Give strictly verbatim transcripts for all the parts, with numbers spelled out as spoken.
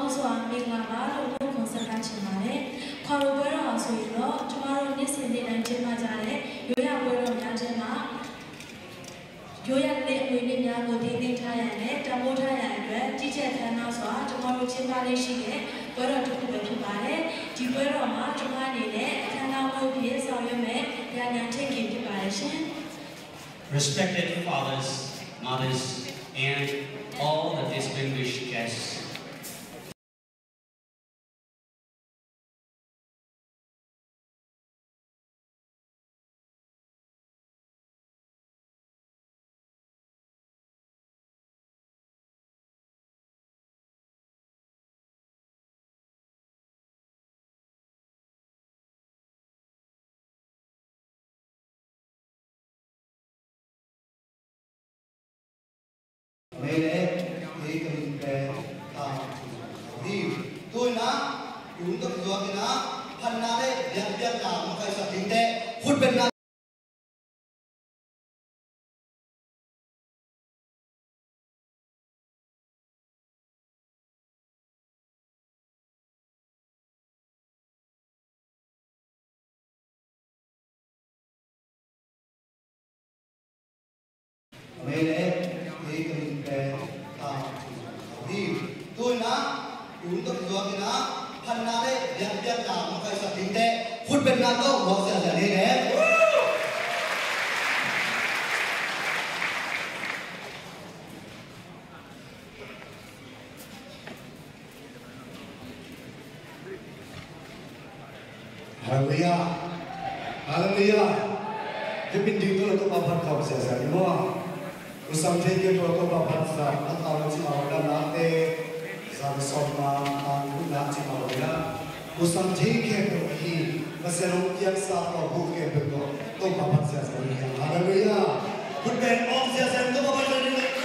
ဦးစွာမင်္ဂလာပါလို့နှုတ်ခွန်းဆက်သချင်ပါတယ်။ ခွာရိုပွဲတော်မှာဆိုရင်တော့ကျမတို့နေ့စဉ်နေ့တိုင်းကျင်းပကြတဲ့ရိုးရာပွဲတော်များထဲမှာရိုးရာဓလေ့အမွေအနှစ်များကိုထိန်းသိမ်းထားရန်နဲ့တန်ဖိုးထားရန်အတွက်ကြီးကျယ်ခမ်းနားစွာကျမတို့ကျင်းပလေ့ရှိတဲ့ပွဲတော်တစ်ခုပဲဖြစ်ပါတယ်။ ဒီပွဲတော်မှာကျမအနေနဲ့အခမ်းအနားအဖွဲ့အဖြစ်ဆောင်ရွက်မဲ့ရန်နံထင်ကင်ဖြစ်ပါတယ်ရှင်။ Respected fathers, mothers, and all the distinguished guests. Mei le, hei ka min pen, ah, hi. Tuina, yung tak zuak ina, phanna le, biak biak na, makai sa tinte, khut pen na. Mei le, hei ka min pen, ah, hi. Tuina, yung tak zuak ina, phanna le, biak biak na, makai sa tinte, khut pen na to, huak sia sia ni le. Hallelujah. Hallelujah. Hih min ding tu la Topa phat khawm sia sia ni maw. U Sam Thei Khe tu la Topa phat sa, na tau la ci mau dan la te, sa na sawm ma, ma, na ci mau ya. U Sam Thei Khe tu hi, Pasian hong piaksa tua bu khempeuh tawh Topa phat siasia hi hang. Halleluiah. Khut beng hong siasia in Topa phat siasia hi hang.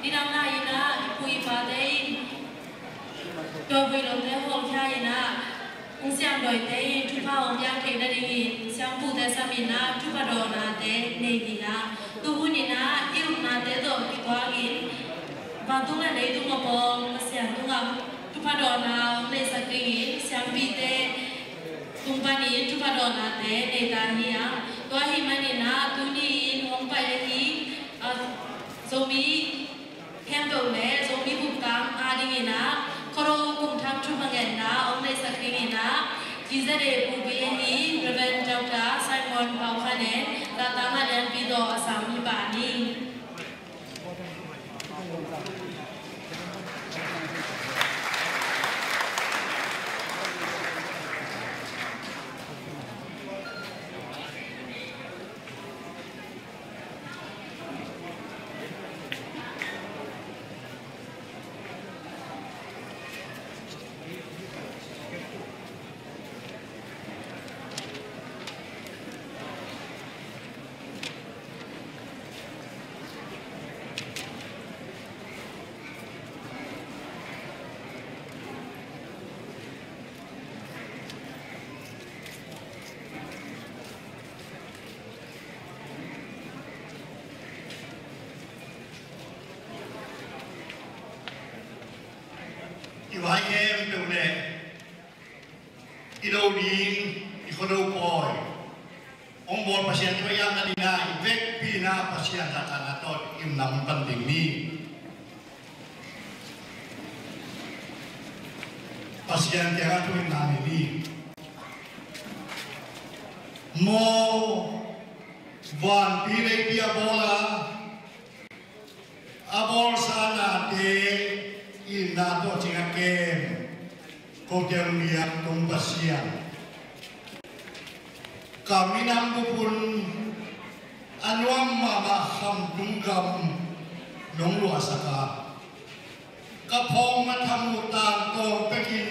Nidang lai-in ah i pu i pate in tua vui lote hawlkhia in ah, hong siangdawite in thupha hong piak theih nadingin siampute sam in ah thupha dawnate nei ni ah, tu hun in ah i upnate tawh kituakin vantung le leitung a pawng Pasian tungah thupha dawnna hong neihsak dingin siampite tung panin thupha dawnnate nei ta hi a. Tua ahih manin ah tuni in hong pai ahi, ah, Zomi khempeuh le Zomi buptang adingin ah Khuado kum thak thupha ngetna hong neihsak dingin ah T Z A pupi ahi Reverend Doctor Simon Pau Khan En, zahtakna lianpi tawh a sam hi pah ni. I vai khempeuh le i lo ding, i Khuado pawi hong bawl Pasian thu a iakna dingin ah i vekpi-in ah Pasian zahtakna tawh i upna hong pan ding ni. Pasian kiangah thu-um nei ni. Maw, vanpi leipi a bawl a, a bawlsa nate itna tawh cing a kem, ko teng lian tung Pasian, ka minam bup un a nuam mahmah Khamtung gam nong luahsak a, ka phawng a tham uh tangtawng pekin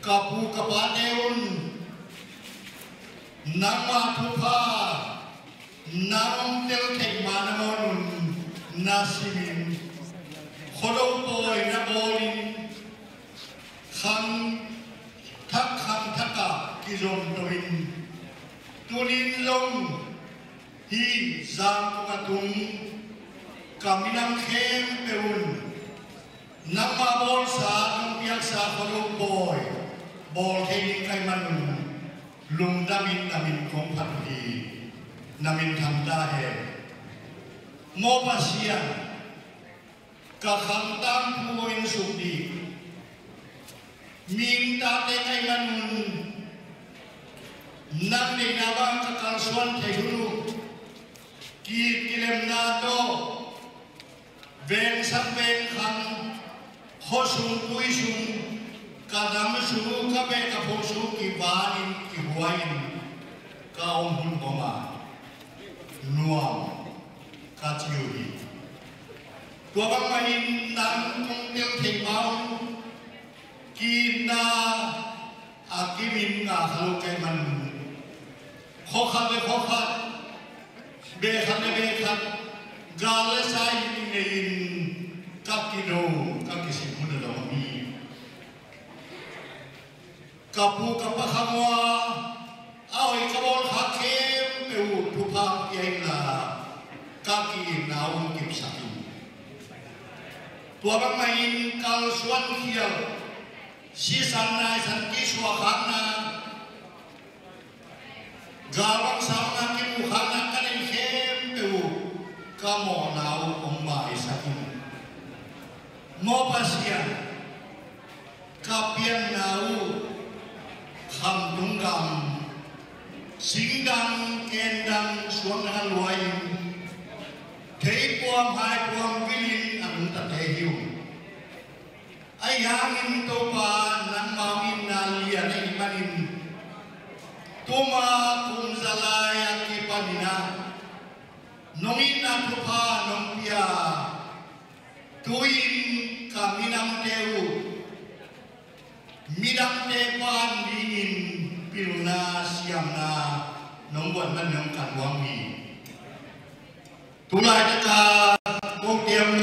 ka pu ka pate un nangma thupha nang hong tel theih ma nangawn un na simin, Khuado pawi na bawlin, khang thak khang thakah kizom to in, tunin zong hih Zangkong a tung ka minam khempeuh un nangma bawlsa, nong piaksa Khuado pawi bawl thei ding ka hih manun lungdamin na min kong phat uh hi. Na min thang ta hen. Maw Pasian, ka khang tangthu in suk dih, mihing tate ka hih manun nang deihna bang ka kalsuan thei hun uh, ki-it kilemna tawh veng sang veng khang, khua sung tui sung, ka dam sung uh, ka beh ka pho sung uh kivanin kihuai-in ka om hun bangah nuam ka ci uh hi. Tua bangmahin nang kong tel thei ma un, ki-itna a kimin ngah kha lo ka hih manun, khua khat le khua khat, beh khat le beh khat, gal le sa in i nei-in ka kido, ka kisim hun a dong hi. Ka pu ka pa khang ua a hoih ka bawl kha khempeuh uh thupha pia inla, ka ki-itna uh kipsak in. Tua bangmahin kalsuan khial, sisan naisan kisuahkhakna, galvang sauna kimuhkhakna ka neih khempeuh uh ka mawhna uh hong maisak in. Maw Pasian, ka pianna uh Khamtung gam, singdang, kendang, suangdang a luai-in, theipuam haipuam vilin a nungtate hi uh. Ahi hangin Topa, nangma hong itna lian ahih manin, tuma kum za lai a kipanin ah nong itna thupha nong pia, tu-in ka minamte uh midangte pan dingin pilna siamna nong guan man nong kan huang hi. Tulaitak a ko kiang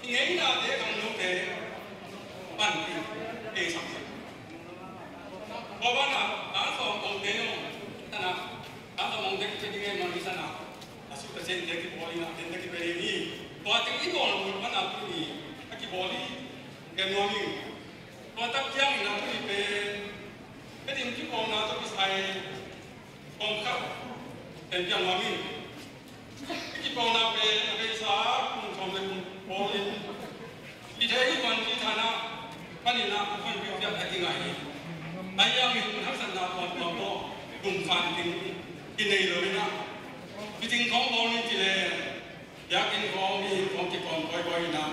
Ngeina te khangno te pan ti te sam. Tua banah dan sawm ong te zong, tanah dan sawm ong te kici ding e, man kisanah a sut a sen te kibawl in a, ten te kibawl in hi. Tua teng i bawl mun pan a tuni a kibawl hi. Gen nuam ing. Tua tak ciangin a tuni pen Tedim kipawlna tawh kisai kong khat en piang nuam ing. Hih kipawlna pen a beisa kum sawm le kum pawl in i thei i man i thanah panin ah a hon piakpiak a i ngah hi. Ahi hangin haksatna tuamtuam tawh kum khat ding i nei lo in ah, mi ting khawng bawl in ci leh biakinn khawng, mihing khawng kikawm kawikawi in ah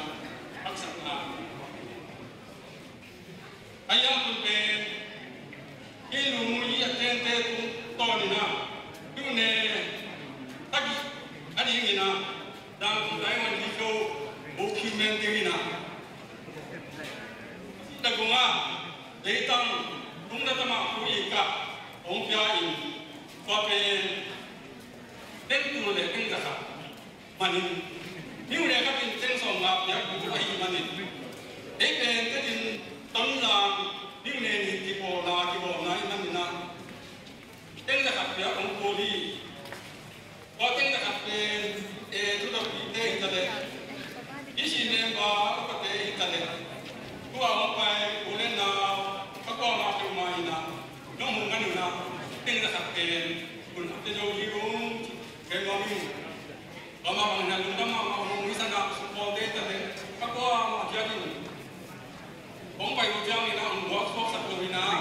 haksatna. Ahi hang tun pen hih lungmuih a tente tung tawn in ah, hih ne tagih a ding in ah, dang tung tai man hi zo, buk hi men ding in ah, na gung ah leitang tung na tamah pu i kah hong pia in, tua pen teng tul le teng zakhat manin, niu le khat in teng sawmnga piak bul ahih manin, ei pen Tedim Tonzang niu le nih kipawlna, kipawlna ahih manin ah, teng zakhat piak hong kul hi. Tua teng zakhat pen, eh, thudapite hi ta leh, i si member upate hi ta leh, tua hong pai u le nau a kuamah peuhmah in ah, nong hong man un ah, teng zakhat pen hun a pia zo hi ung, ci gen nuam ing. Tua mah bangin ah lungdam mahmah ung, i sanah sukpawlte ta leh a kuamah ciat in hong pai uh ciangin ah hong buak suaksak lo in ah,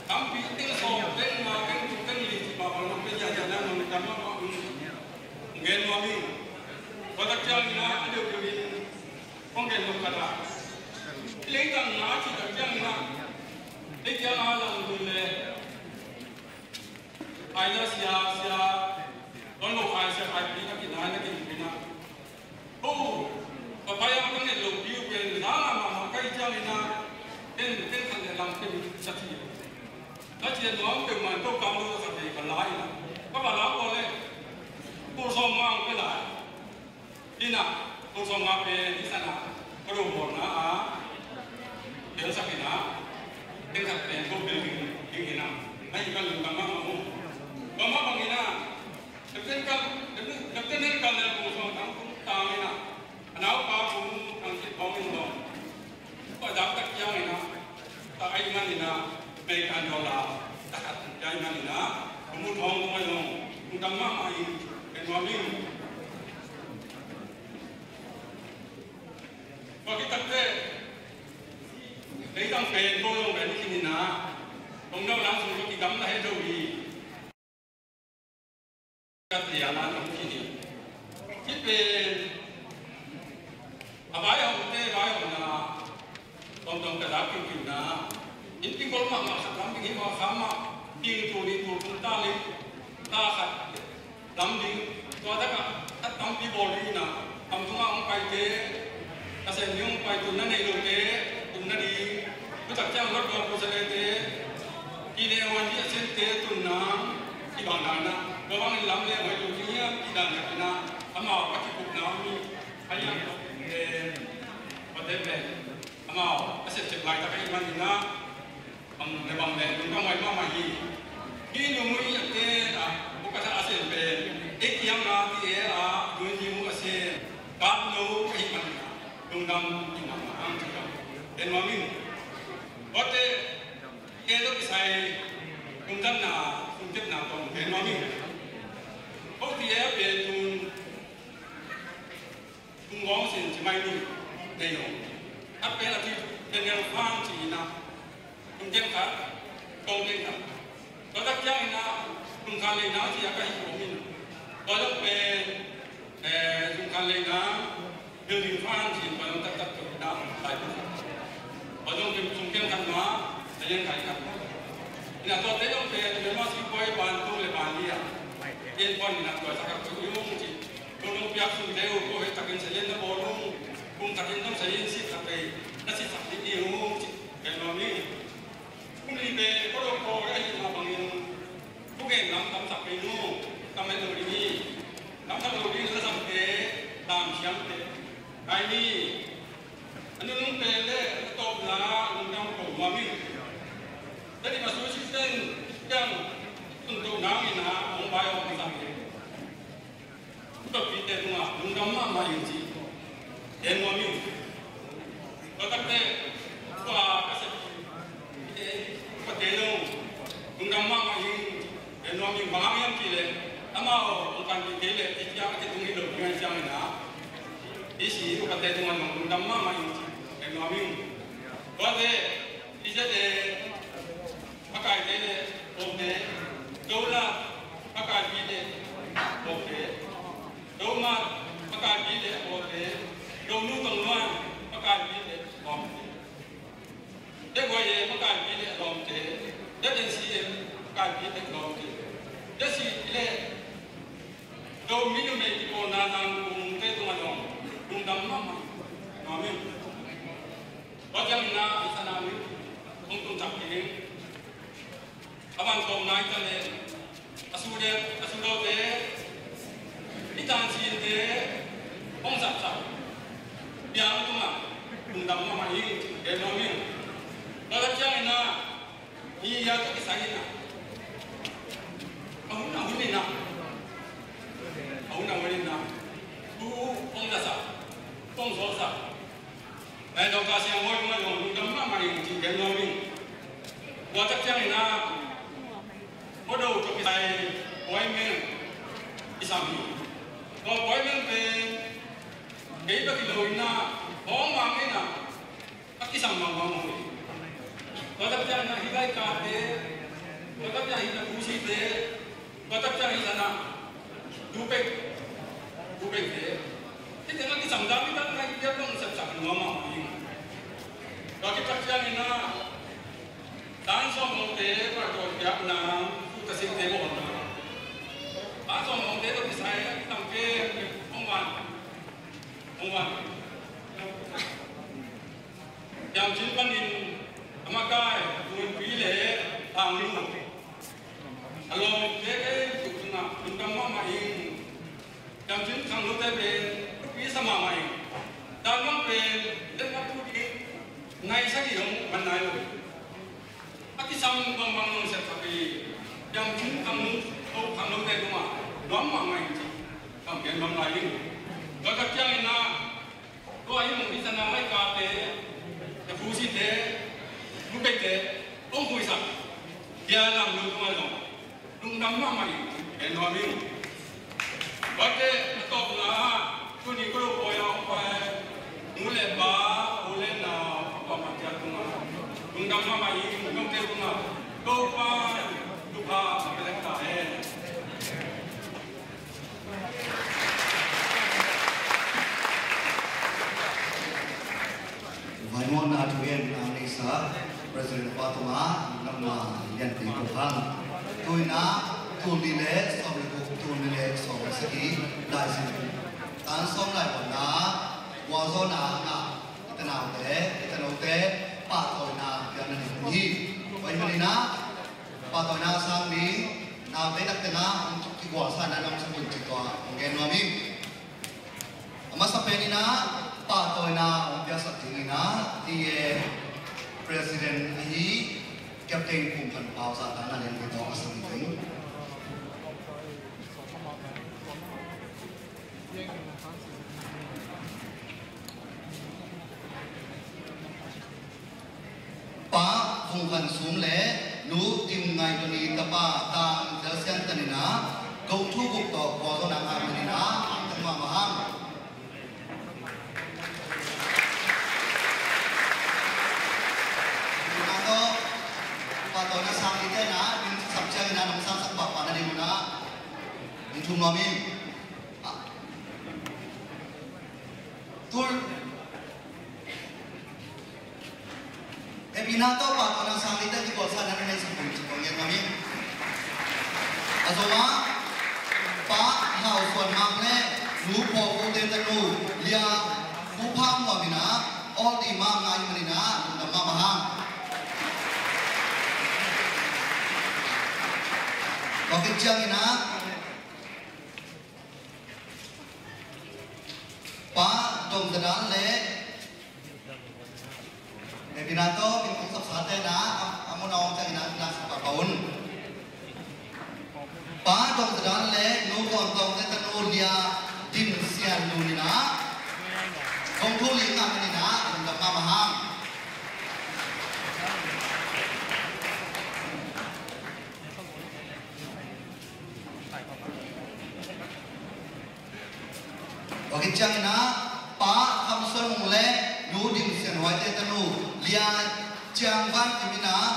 tampi teng sawm, teng nga, teng thum, teng li cih mah bang hong pia ziahziah na, lungdam mahmah ung, gen nuam ing. Tua tak ciangin ah a deuhdeuh in hong gen nop khat ah, i leitang nga cih tak ciangin ah, leitang a lam dun le Aina sia, sia, don lo khai sia khai pi na kin, na kin pi na. Oh, ka pai ang ka nget lo piu pen, na na ma ma kai jang ina, ten, ten khan le lang ten sa chi. Na chi no ang pe man to kam lo sa pe ka lai na. Ka ba la ko le. Ko so ma ang pe lai. Hi na, ko sawm nga pen, hi sana, ko lo bawlna a, belsak hi na, teng khat pen, ko bel ding, ding hi na, na hi ka lungdam mahmah uh. Bangmah bang hi na, Captain Kal, Captain Henry Kal le ko sawm tang kum tang hi na, a naupa kum tang sit bawng in bawng. Tua dang tak ciang in ah, tak ahih manin ah, American dollar, tak ahih manin ah, a mu thawng tua zong, lungdam mahmah in, ken nuam ing. Tua khit takteh, leitang pen tua zong pen khin in ah, kong nau lang sung tua kigamla het zo hi. Ka tia na nong khin hi. Hih pen a vaihawmte vaihawmna tawmtawm ka zak khinkhinh na. Innpi gol mahmah khat lam ding hi, mah kha mah ding, tuni tul tung ta lim ta khat lam ding. Tua takah khat tampi bawl ding na. Kam tungah hong paite, Nasem ding hong pai tunna nei lote tunna ding, thutak ciang lotnuam pusalete, kine huan dih a sente tunna, i bang nana, tua bangin lam le huai lo ding hiam, i dan na kina, amau a kipukna mi, a yang, eh, whatever, amau a sepcep laitak ahih manin ah, bang le bang le lungdam huai mahmah hi. Hih lungmuih a te a, bukata a sem pen, ei kiang a ti e a, tuni ding uh a sem, kat lo ahih manin ah, lungdam i mahmah ang ci a, en nuam ing. Kote, ke lo kisai, lungdamna, lungkepna tawh en nuam ing. Ko ti e a pen tun, Tung gawng sin ci mai ni, nei lo. A pen a ti, Daniel Fang ci ina. Tung ken khat, tong ken khat. Tua tak ciang ina, tung khan lei na ci a ka hi ko min. Tua zong pen, eh, tung khan lei na, building fund ci tua zong tak tak tua ina, lai tung khat. Tua zong pen tung ken khat ma, na yen kai khat. Ina tua te zong pen, tua ma si koi ban tung le ban lia. Yen pon ina tua sa ka ko yung ci. Ko nong piak sung te uh, ko heh takin sayen na bawl ung, kum takin nong sayen sit tak ei, na sit sak ding hi ung, ci pen nuam ni. Kum li pen ko lo ko heh ahih mah bangin, thugen lam tam sak kei nung, tam het lo ding hi. Tam sak lo ding la sam te, lam siam te. Kai ni, Hong pai hong sak hi. Upate tungah lungdam mahmah ing ci. Gen nuam ing. Tua takte, tua ka sep upate zong lungdam mahmah ing. Gen nuam ing, bang hang hiam cih leh amau hong panpih kei leh i ciang a kitung hi lo ding ahih ciangin ah, i si upate tungah zong lungdam mahmah ing ci. Gen nuam ing. Tuate i zia te, makaite le awte, Zola, makaipi le awte, Zoma, makaipi le awte, Zonu Tongluan, makaipi le awte, ZYA, makaipi le awte, ZNCM, makaipi le awte, ZCD le Zomi numei kipawlna Zangkongte tungah zong lungdam mahmah. Amen. Tua ciangin ah, i sana mi hong tung tak ding. A van tawpna i ta leh, a su le a su lote, i tansinte hong zatsak biang tungah lungdam mahmah ing. Gen nuam ing. Tua tak ciangin ah, hi ya tuk i sa in ah, a hun a hun in ah, a hun a hun in ah, tu hong zatsak, hong zawhsak. Nai dong ka siang hoi ma dong dong ma ma ing ci gen lo ing. Tua tak ciangin ah, ko do tuk i sai appointment i sam hi. Tua appointment pen kei bek hi lo in ah, hong mang in ah, a kisam mang mang hi. Tua tak ciangin ah, hi lai kate, tua tak ciangin ah, hi na kusite, tua tak ciangin ah, Tupek, tupek te. Hih tengah kisam dang i dang ngai biak dong sepsak nuam a hi. Tua kitak ciangin ah, dan sawm lote, tua tua biakna, tu ta sinte mawhna. Dan sawm lote tua kisai a kisam ke, hong wan. Hong wan. Thiamcin panin a makai, Tuipi le Thangnu. A lawmte khempeuh tungah lungdam mahmah ing. Thiamcin khangnote pen thupi sa mahmah ing. Dan bang pen letna thu ding nai sagih hong man nai lo. A kisam bangbang nong sep kha pi. Thiamcin khangno, khangnote tungah lungdam mahmah ing ci. Kam gen bang lai ing. Tua tak ciangin ah, tua hi mong hi sana lai kate, ta fu site, mu pete, ong hui sa. Dia lam lu tuma lo. Lungdam mahmah ing, en lo mi. Bate, a tawpna, tuni ko lo ko ya ong pai. Nu le pa, u le nau, pa ma tia tuma. Lungdam mahmah ing, lungdam te tuma. Topa, Topa, sa pe le ta e. Vaimawhna thugenna neisa President pa tungah lungdamna lianpi ko hang. Tu-in ah, tul nih le sawm le guk, tul nih le sawm le sagih, Laizing tan sawm lai pawn ah, gualzawhna ngah i tanaute, i tanote pahtawina piakna ding hi. Tua ahih manin ah, pahtawina sang ding naute nak tengah hong kigualsa na nam sa kun ci tua hong gen nuam ing. A masa pen in ah, pahtawina hong piaksak ding in ah, T A President ahi Captain Pum Khan Pau zahtakna lianpi tawh a sam ding. Pa Vung Khan Sum le Nu Tim Ngai Toni tapa Tang Tel Sian Tan in ah, go thu guk tawh gualzawhna ngah man in ah, hang tang mahmah hang. Tuna tawh pahtawina sang i ten ah, min sam ciangin ah, nong sangsak pahpah nading un ah, min thum nuam ing. Tul. Hehpihna tawh pahtawina sang ding teh kigualsa na na nei sung pum ci kong ngen nuam ing. A zomah Pa Hau Suan Mang le Nu Paw Pu Te tanu Lia Pu Pham Muam in ah, all dih mahmah ahih manin ah, lungdam mahmah hang. Tua khit ciangin ah, Pa Dong Za Dan le, eh, hehpihna tawh min kong sapsate na, a, a mun a om ciangin ah, na sap pah un. Pa Tawngte tanu Lia Din Sian Nu in ah, kong thu li ngah manin ah lungdam mahmah hang. Tua khit ciangin ah Pa Kham Suan Mung le Nu Dim Sian Huaite tanu Lia Ciang Van Kim in ah,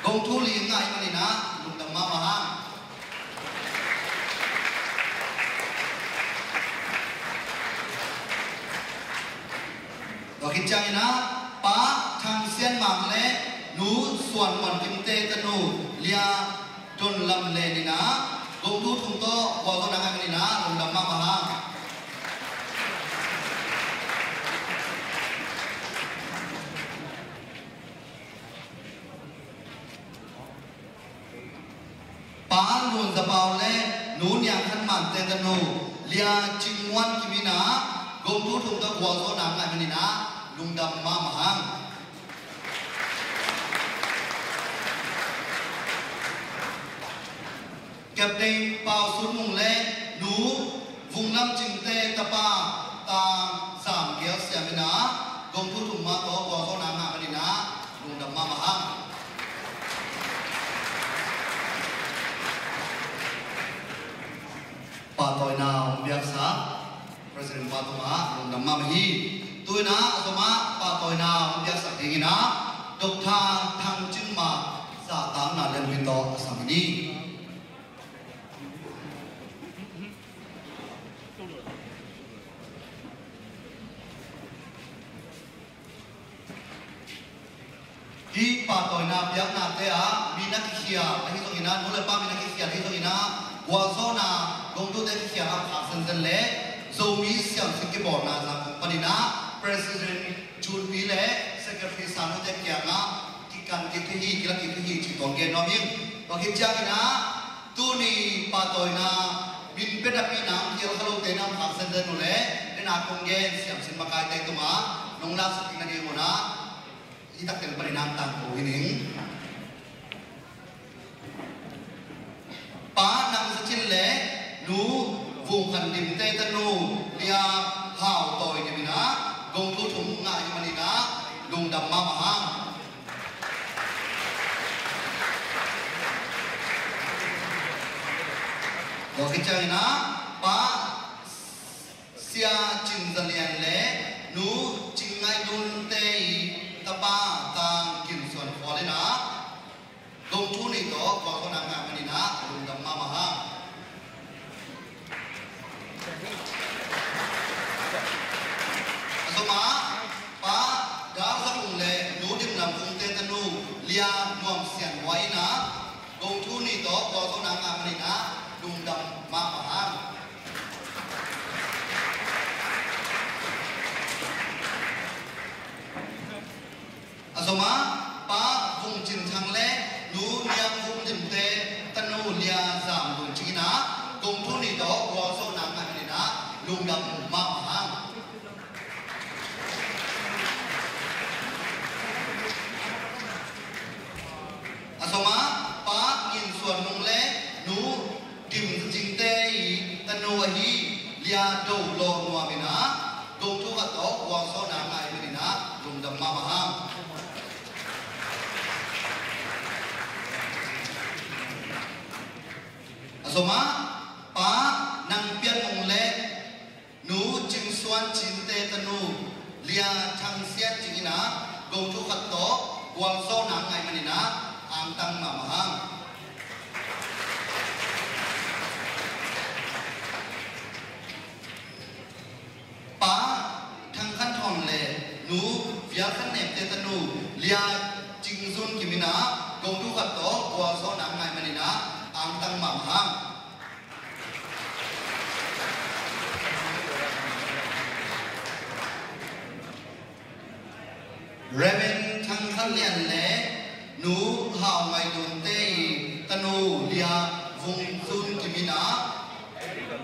kong thu li ngah manin ah lungdam mahmah hang. Tua khit ciangin ah Pa Thang Sian Mang le Nu Suan Muan Kimte tanu Lia Don Lam Len in ah, kong thu thum tawh gualzawhna ngah manin ah lungdam mahmah hang. Pa Lun Za Pau le Nu Niang Khan Mante tanu Lia Cing Muan Kim in ah, kong thu thum tawh gualzawhna ngah manin ah lungdam mahmah hang. Captain Pau Sun Mung le Nu Vung Lam Cingte tapa Tang Zam Gel Siam in ah, kong thu thum mah tawh gualzawhna ngah manin ah lungdam mahmah hang. Pahtawina hong piaksa President pa tungah lungdam mahmah hi. Tu in ah a zom ah pahtawina hong piaksak dingin ah Doctor Thang Cin Ma zahtakna lianpi tawh a sam hi. Hih pahtawina piaknate ah mi na kikhial ahi zongin ah, nu le pa mi na kikhial ahi zongin ah, gualzawhna gongtute kikhial a khak zenzen le Zomi siamsin kibawlna zang panin ah President Junpi le Secretary Sanute kiangah kikan kik thei hi, kilak kik thei hi cih tawh gen nuam ing. Tua khit ciangin ah tuni pahtawina min pia napi-in ah khial kha lote na om khak zenzen uh leh, den a kong gen siamsin makaite tungah nong laksak ding nading un ah hih tak teng panin ah tangko hi ning. Pa Nang Za Cin le Nu Vung Khan Dim te tanu Lia Hau Tawi Dim in ah gongthu thum ngah ahih manin ah lungdam mahmah hang. Tua khit ciangin ah Pa Sia Cin Za Lian le Nu Cing Ngai Dun te i tapa Tang Gin Suan Khual in ah gongthu nih tawh gualzawhna ngah manin ah lungdam mahmah hang. A zom ah Pa Dar Za Kung le Nu Dim Lam Kung te tanu Lia Nuam Sian Huai in ah gongthu nih tawh gualzawhna ngah manin ah lungdam mahmah hang. A zom ah Pa Vung Cin Thang le Nu Niang Vung Lim te tanu Lia Zam Lun Cing in ah gongthu nih tawh gualzawhna ngah manin ah lungdam mahmah hang. A zom ah Pa Ngin Suan Mung le Nu Dim Za Cing te i tanu ahi Lia Do Law Nuam in ah gongthu khat tawh gualzawhna ngah ahih manin ah lungdam mahmah hang. A zom ah Pa Nang Pian Mung le Nu Cing Suan Cin te tanu Lia Thang Sian Cing in ah gongthu khat tawh gualzawhna ngah ahih manin ah angtang mahmah hang. Pa Thang Khan Thawn le Nu Vial Khan Nem te tanu Lia Cing Zun Kim in ah gongthu khat tawh gualzawhna ngah ahih manin ah angtang mahmah hang. Reverend Thang Khan Lian le Nu Hau Ngai Dun te i tanu Lia Vung Zun Kim in ah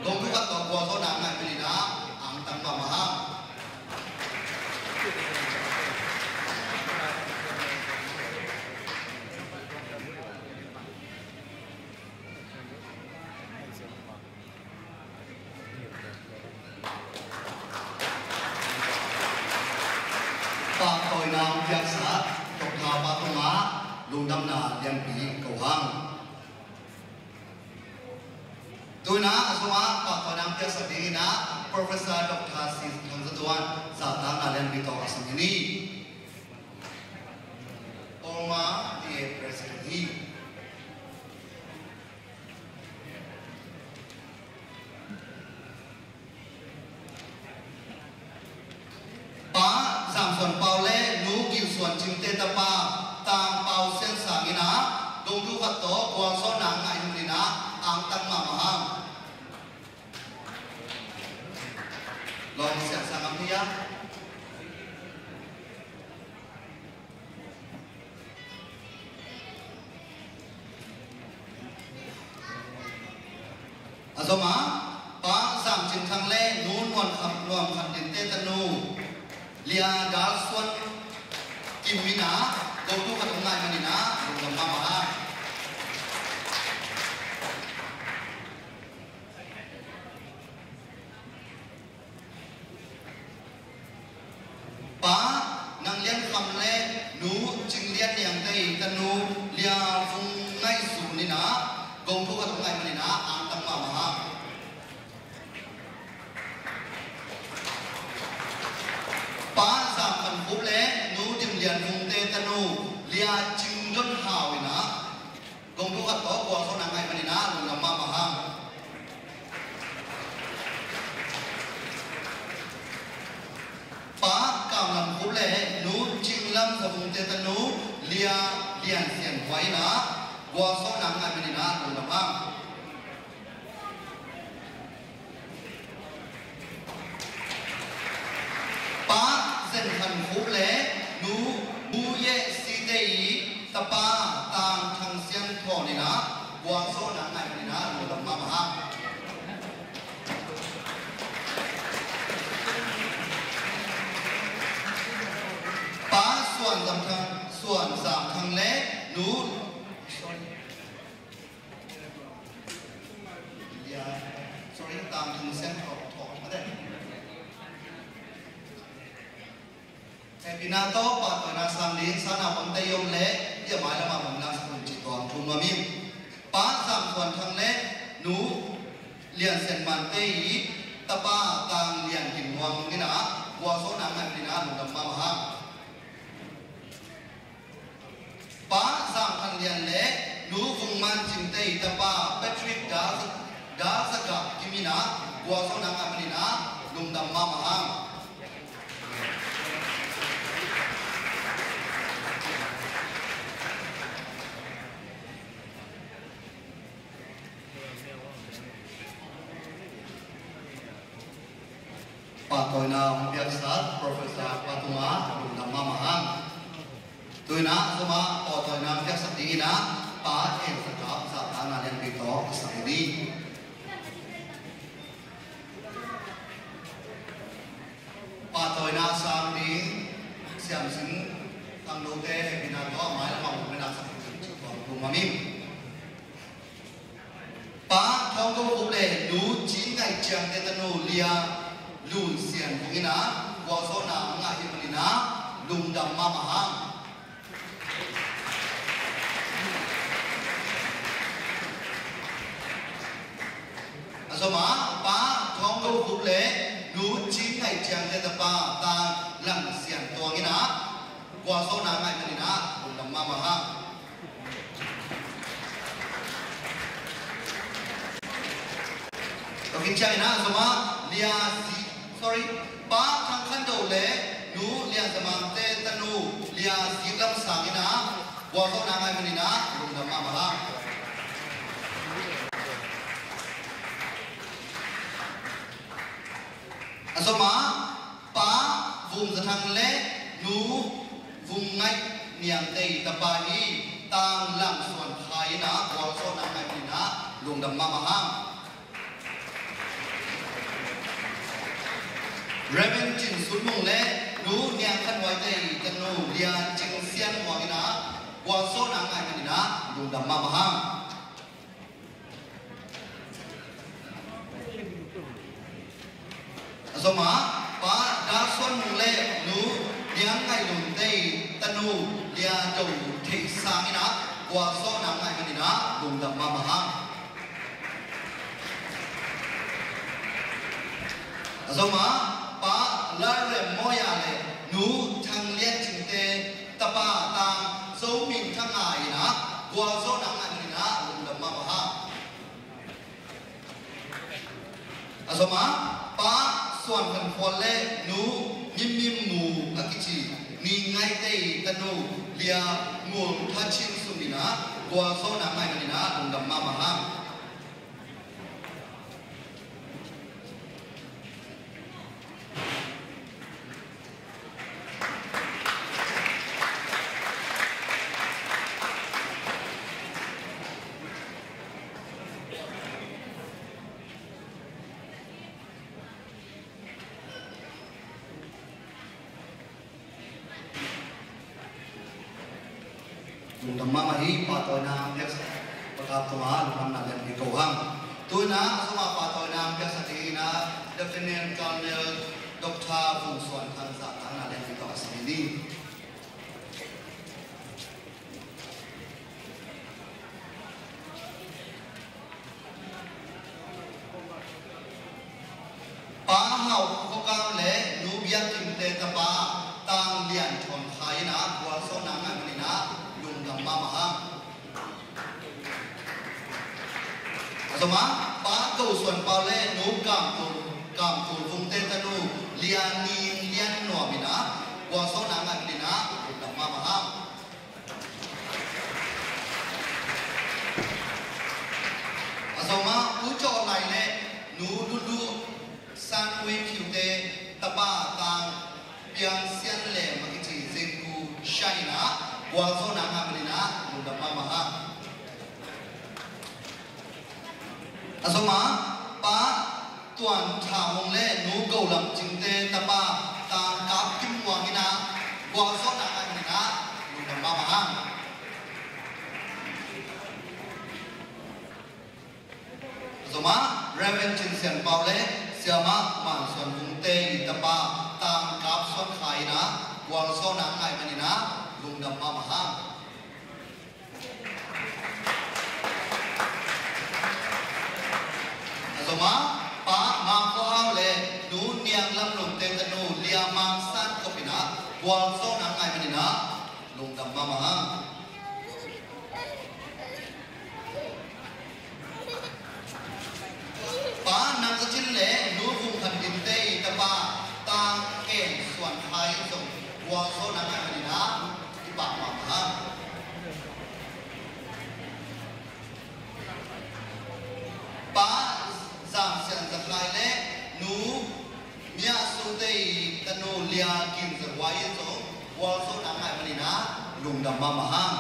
gongthu khat tawh gualzawhna ngah ahih manin ah angtang mahmah hang. Nang piaksa Doctor Pa tungah lungdamna lianpi ko hang. Tuna a sungah pahtawina piaksa dingin ah Professor Doctor C Thang Za Tuan zahtakna lianpi tawh a sangin hi. Former D A President hi. Pa Zam Suan Pau le Nu Gin Suan Cing te tapa Tang Pau Sian Sang in ah dongtu khat tawh gualzawhna ngah hi manin ah angtang mahmah hang. Lawm Sian Sang am hi a. A zom a, Pa Zam Cin Thang le Nu Nuam Khan, Nuam Khan Din te tanu Lia Dal Suan Kim in ah dongtu khat hong ngah hi manin ah lungdam mahmah hang. Pa Nang Lian Kham le Nu Cing Lian Niang te i tanu Lia Vung Ngaih Zun in ah dongtu khat hong ngah hi manin ah angtang mahmah hang. Pa Zam Khan Khup le Nu Dim Lian Vung te tanu Lia Cing Don Hau in ah dongtu khat tawh gualzawhna ngah hi manin ah lungdam mahmah hang. Pa Kam Lam Khup le Nu Cing Lam Za Vung te tanu Lia Lian Sian Huai in ah gualzawhna ngah hi manin ah lungdam hang. Pa Zen Khan Khup le Nu, Nu Ye Si te i tapa Tang Thang Sian Thawn in ah gualzawhna ngah hi manin ah lungdam mahmah hang. Pa Suan Zam Thang, Suan Zam Thang le Nu, sorry. Sorry, Tang Thang Sian Thawn, Thawn, mate. Hehpihna tawh pahtawina sang ding sang naupangte i om leh, i a mai lamah hong laksak un cih tawh hong thum nuam ing. Pa Zam Suan Thang le Nu Lian Sian Man te i tapa Tang Lian Kim Nuang in ah gualzawhna ngah hi manin ah lungdam mahmah hang. Pa Zam Khan Lian le Nu Vung Man Cing te i tapa Patrick Dal, Dal Za Gak Kim in ah gualzawhna ngah hi manin ah lungdam mahmah hang. Pahtawina hong piaksak Professor Pa tungah lungdam mahmah hang. Tu-in ah zomah pahtawina hong piaksak dingin ah Pa En Za Kap zahtakna lianpi tawh a sang hi. Pahtawina sang ding Siam Sing Thang Lo te hehpihna tawh a mai lamah hong laksak ding cih tawh hong thum nuam ing. Pa Thawng Go Khup le Nu Cin Ngaih Ciang te tanu Lia Lun Sian Vung in ah gualzawhna ngah hi manin ah lungdam mahmah hang. A zomah Pa Thawng Go Khup le Nu Cin Ngaih Ciang te tapa Tang Lang Sian Tuang in ah gualzawhna ngah hi manin ah lungdam mahmah hang. Tua khit ciangin ah zomah Lia Zi, sorry, Pa Thang Khan Do le Nu Lia Za Mang te tanu Lia Zik Lam Sang in ah gualzawhna ngah hi manin ah lungdam mahmah hang. A zomah Pa Vum Za Thang le Nu Vum Ngaih Niang te i tapa hi Tang Lang Suan Khai in ah gualzawhna ngah hi manin ah lungdam mahmah hang. Reverend Cin Sun Mung le Nu Niang Khan Huai te i tanu Lia Cing Sian Huang in ah gualzawhna ngah hi manin ah lungdam mahmah hang. A zomah Pa Dal Suan Mung le Nu Lia Ngaih Lunte i tanu Lia Do Theih Sang in ah gualzawhna ngaih manin ah lungdam mahmah hang. A zom ah Pa Lalrem Mawia le Nu Thang Lian Cingte tapa Tang Zo Min Thang Ngai in ah gualzawhna ngaih manin ah lungdam mahmah hang. A zom ah Pa Suan Khan Khual le Nu Mim Mim Mu a kici Ni Ngaite i tanu Lia Ngul Tha Chin Sum in ah gualzawhna ngaih manin ah lungdam mahmah hang. Lungdam mahmah hi. Pahtawina piaksak, Pa Kap tungah lungdamna lianpi ko hang. Tu-in ah a zom ah pahtawina piaksak dingin ah Lieutenant Colonel Doctor Vung Suan Thang zahtakna lianpi tawh a sak ni. Pa Hau Kho Kam le Nu Biak Kimte tapa Tang Lian Thawn Khai in ah gualzawhna ngaih manin ah lungdam mahmah hang. A zom ah Pa Ko Suan Pau le Nu Kam Tul, Kam Tul Vungte tanu Lia Ning Lian Nuam in ah gualzawhna ngaih manin ah lungdam mahmah hang. A zom ah Pu Cawh Lai le Nu Lulu San Wei Phiute tapa Tang Piang Sian Lem a kici Zingku Sha in ah gualzawhna ngaih manin ah lungdam mahmah hang. A zom ah Pa Tuan Tha Hong le Nu Go Lam Cingte tapa Tang Kap Kim Muang in ah gualzawhna ngaih manin ah lungdam mahmah hang. A zom ah Reverend Cin Sian Pau le Siamah Man Suan Vungte i tapa Tang Kap Suan Khai in ah gualzawhna ngaih manin ah lungdam mahmah hang. A zom ah Pa Mang Kho Au le Nu Niang Lam Lungte tanu Lia Mang San Kop in ah gualzawhna ngaih manin ah lungdam mahmah hang. Pa Nang Za Cin le Nu Vung Khan Dinte i tapa Tang Ken Suan Khai in zong gualzawhna ngaih manin ah kipak mahmah hang. Pa Zam Sian Za Khai le Nu Mia Sute i tanu Lia Kim Za Huai in zong gualzawhna ngaih manin ah lungdam mahmah hang.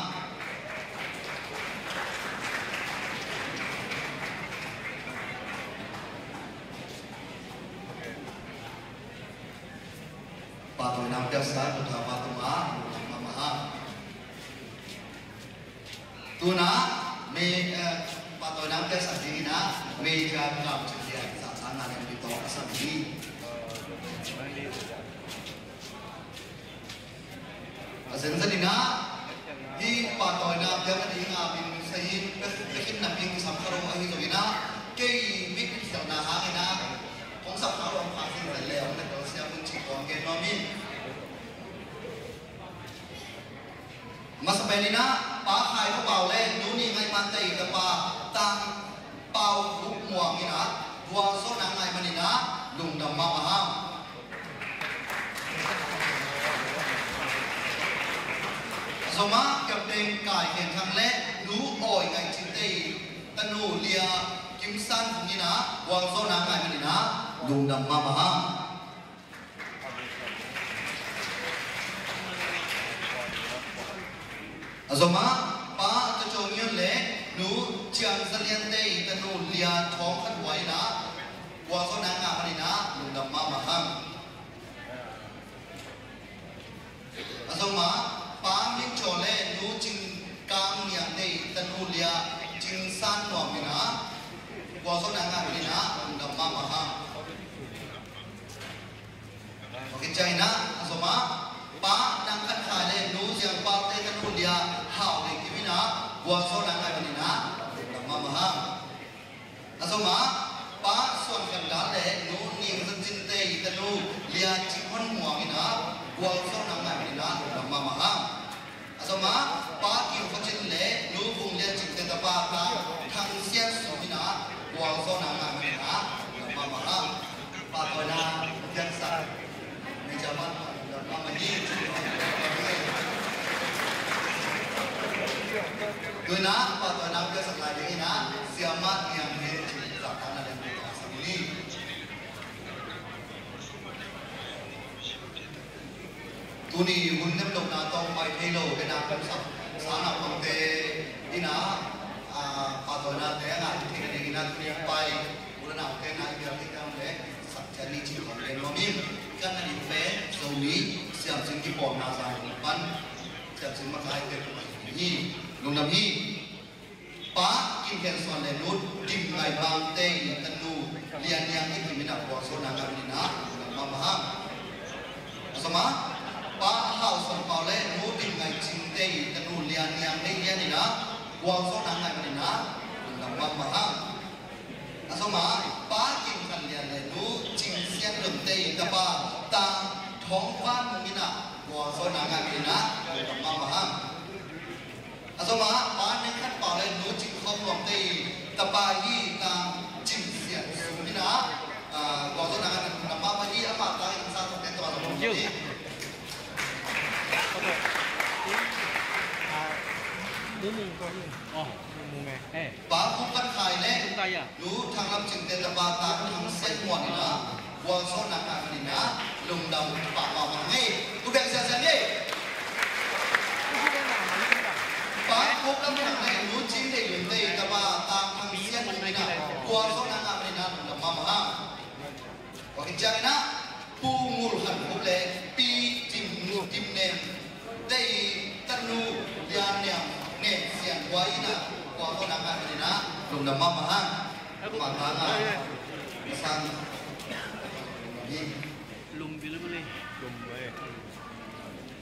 Pahtawina piaksa, Pu Tha Pa tungah lungdam mahmah hang. Tu-in ah, me, eh, pahtawina piaksa dingin ah, Major Kam Cin Lian zahtakna lianpi tawh a sak hi. A zenzen in ah, hih pahtawina piak a ding a min sa hi, pek, pek in napi kisam kha lo ahi zongin ah, kei mit in khialhna hangin ah, kong sak kha lo ang pha zenzen le, ang na kal sia mun ci kong gen nuam hi. Masa pen in ah, Pa Khai Kho Pau le Nu Ni Ngaih Mante i tapa Tang Pau Hup Muang in ah gualzawhna ngaih manin ah lungdam mahmah hang. A zom ah Captain Kai Khen Thang le Nu Awi Ngaih Cinte i tanu Lia Kim San Vung in ah gualzawhna ngaih manin ah lungdam mahmah hang. A zom ah Pa Tacaw Ngion le Nu Ciang Za Liante i tanu Lia Thawng Khan Huai in ah gualzawhna ngaih manin ah lungdam mahmah hang. A zom ah Pa Min Caw le Nu Cing Kang Niangte i tanu Lia Cing San Nuam in ah gualzawhna ngaih manin ah lungdam mahmah hang. Ok, ciang in ah, a zom ah Pa Nang Khan Khai le Nu Ziang Pau te tanu Lia Hau Lei Kim in ah gualzawhna ngah manin ah lungdam mahmah hang. A sawm ah, Pa Suan Khan Dal le Nu Ning Zan Cin te tanu Lia Cing Hon Muang in ah gualzawhna ngah manin ah lungdam mahmah hang. A sawm ah, Pa Kim Kho Cin le Nu Vung Lian Cing te tapa Thang Sian Sum in ah gualzawhna ngah manin ah lungdam mahmah hang. Pahtawina piaksak Major Band, mama hi. Tu in ah pahtawina piaksak lai ding in ah Siamah Niang Hei, zahtakna lian pi tawh sang ni. Tuni hun nemlohna tawh pai thei lo, kei na kamsak sang naupangte in ah, ah, pahtawinate a ngah thei nading in ah tuni a pai u le naute na i biak thei tam le sak ciat ni cih khawng gen nuam ing. Kan na ding pen Zomi Siamsin Kipawlna Zan pan Siamsin makaite kum ahi hi. Lungdam hi. Pa Kim Khen Suan le Nu Dim Ngai Bang te tanu Lia Niang Hei Kim in ah gualzawhna ngah manin ah lungdam mahmah hang. A sawm ah, Pa Hau Suan Pau le Nu Dim Ngai Cing te tanu Lia Niang Hei Lian in ah gualzawhna ngah manin ah lungdam mahmah hang. A sawm ah, Pa Kim Khan Lian le Nu Cing Sian Lun te tapa Tang Thawng Van Mung in ah gualzawhna ngah manin ah lungdam mahmah hang. A sawm ah, Pa Neng Khan Pau le Nu Cing Khawm Nuam te tapa hi Tang Cing Sian Sum in ah, ah, gualzawhna ngah manin lungdam mahmah hi. Amah tang in sa thawk te tawh a lungdam hi. Pa Kum Khan Khai le Nu Thang Lam Cing te tapa Tang Thang Sian Muan in ah gualzawhna ngah manin ah lungdam pah mahmah hi. Kum piak siasia ni. Pa Kum Lam Thang le Nu Cing Dei Lun te tapa Tang Thang Sian Lun in ah gualzawhna ngah manin ah lungdam mahmah hang. Tua khit ciangin ah Pu Ngul Khan Khup le Pi Dim, Dim Nem te tanu Lia Niang Nem Sian Huai in ah gualzawhna ngah manin ah lungdam mahmah hang. Amah tang a sang hi.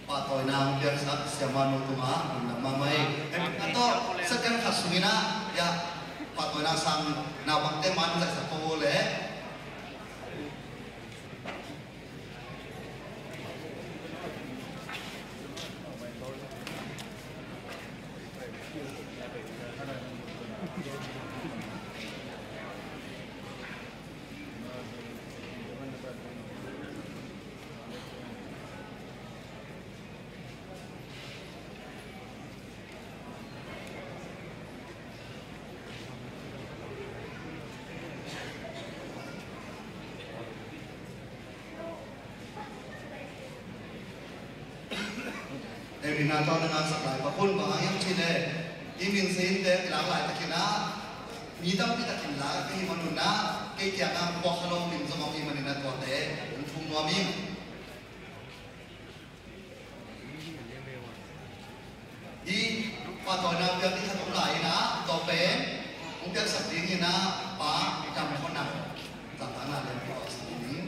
Pahtawina hong piaksak Siamah Nu tungah lungdam mahmah hi. A tawh second khat sungin ah, ya, pahtawina sang naupangte man zaihsak ko le. Hehpihna tawh na ngahsak lai pak hun, bang hang hiam cih leh i min sinte kilak laitakin ah mi tampi takin la ka hih manun ah kei kiangah puak kha lo min zong om ahih manin ah tuate hong thum nuam ing. Hih pahtawina piak ding khat om lai in ah, tua pen hong piaksak ding in ah Pa Dam Khuan Nang, zahtakna lian pi tawh sang ding.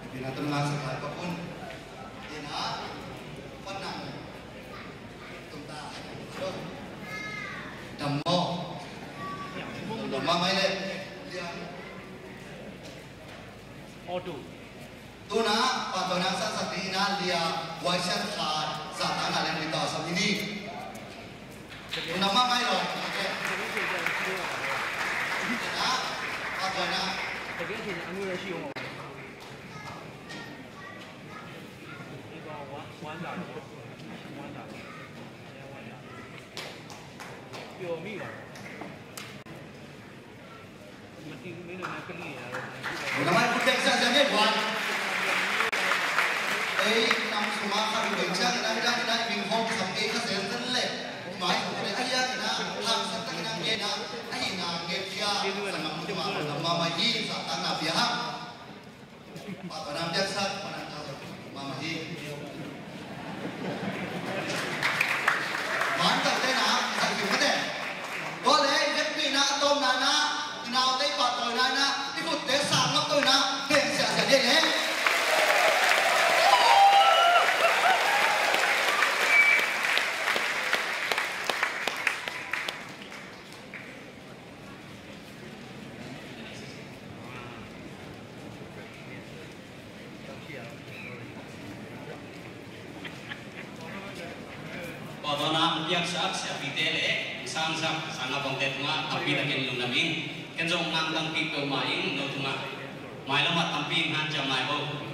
Hehpihna tawh na ngahsak lai pak hun. Ina, pan nang tum ta. Dam maw? Dam mahmah hi leh. Liang. Auto. Tuna pahtawina sangsak ding in ah Lia Wai Sian Kha zahtakna lian pi tawh sang hi ni. Tuna mah ngai lo. Tuna pahtawina. 这边请安慰的是用我。Ei, nam sungah khat uh ding ciangin ah, i dan in ah i min hong sam kei kha zel zel leh, mai hong leh a hiang in ah hangsan takin ah ngen ah, a hihna ngen khia, sanggam uh tungah lungdam mahmah hi. Zahtakna pia hang. Pahtawi nang piaksak, pahtawi nang piaksak mahmah hi. Mantak te na, sa hi mate. Tua leh i vekpi na, a tawpna na, i naute i pahtawina na, i khutte sang ngap tawina, pen siasia dih leh. Pawtawna piaksak siapite le sangsak, sangap bangte tungah tampi takin lungdam ing. Ken zong nang tampi peuhmah ing, no tungah. Mailam ah tampi ing hanciam lai bo.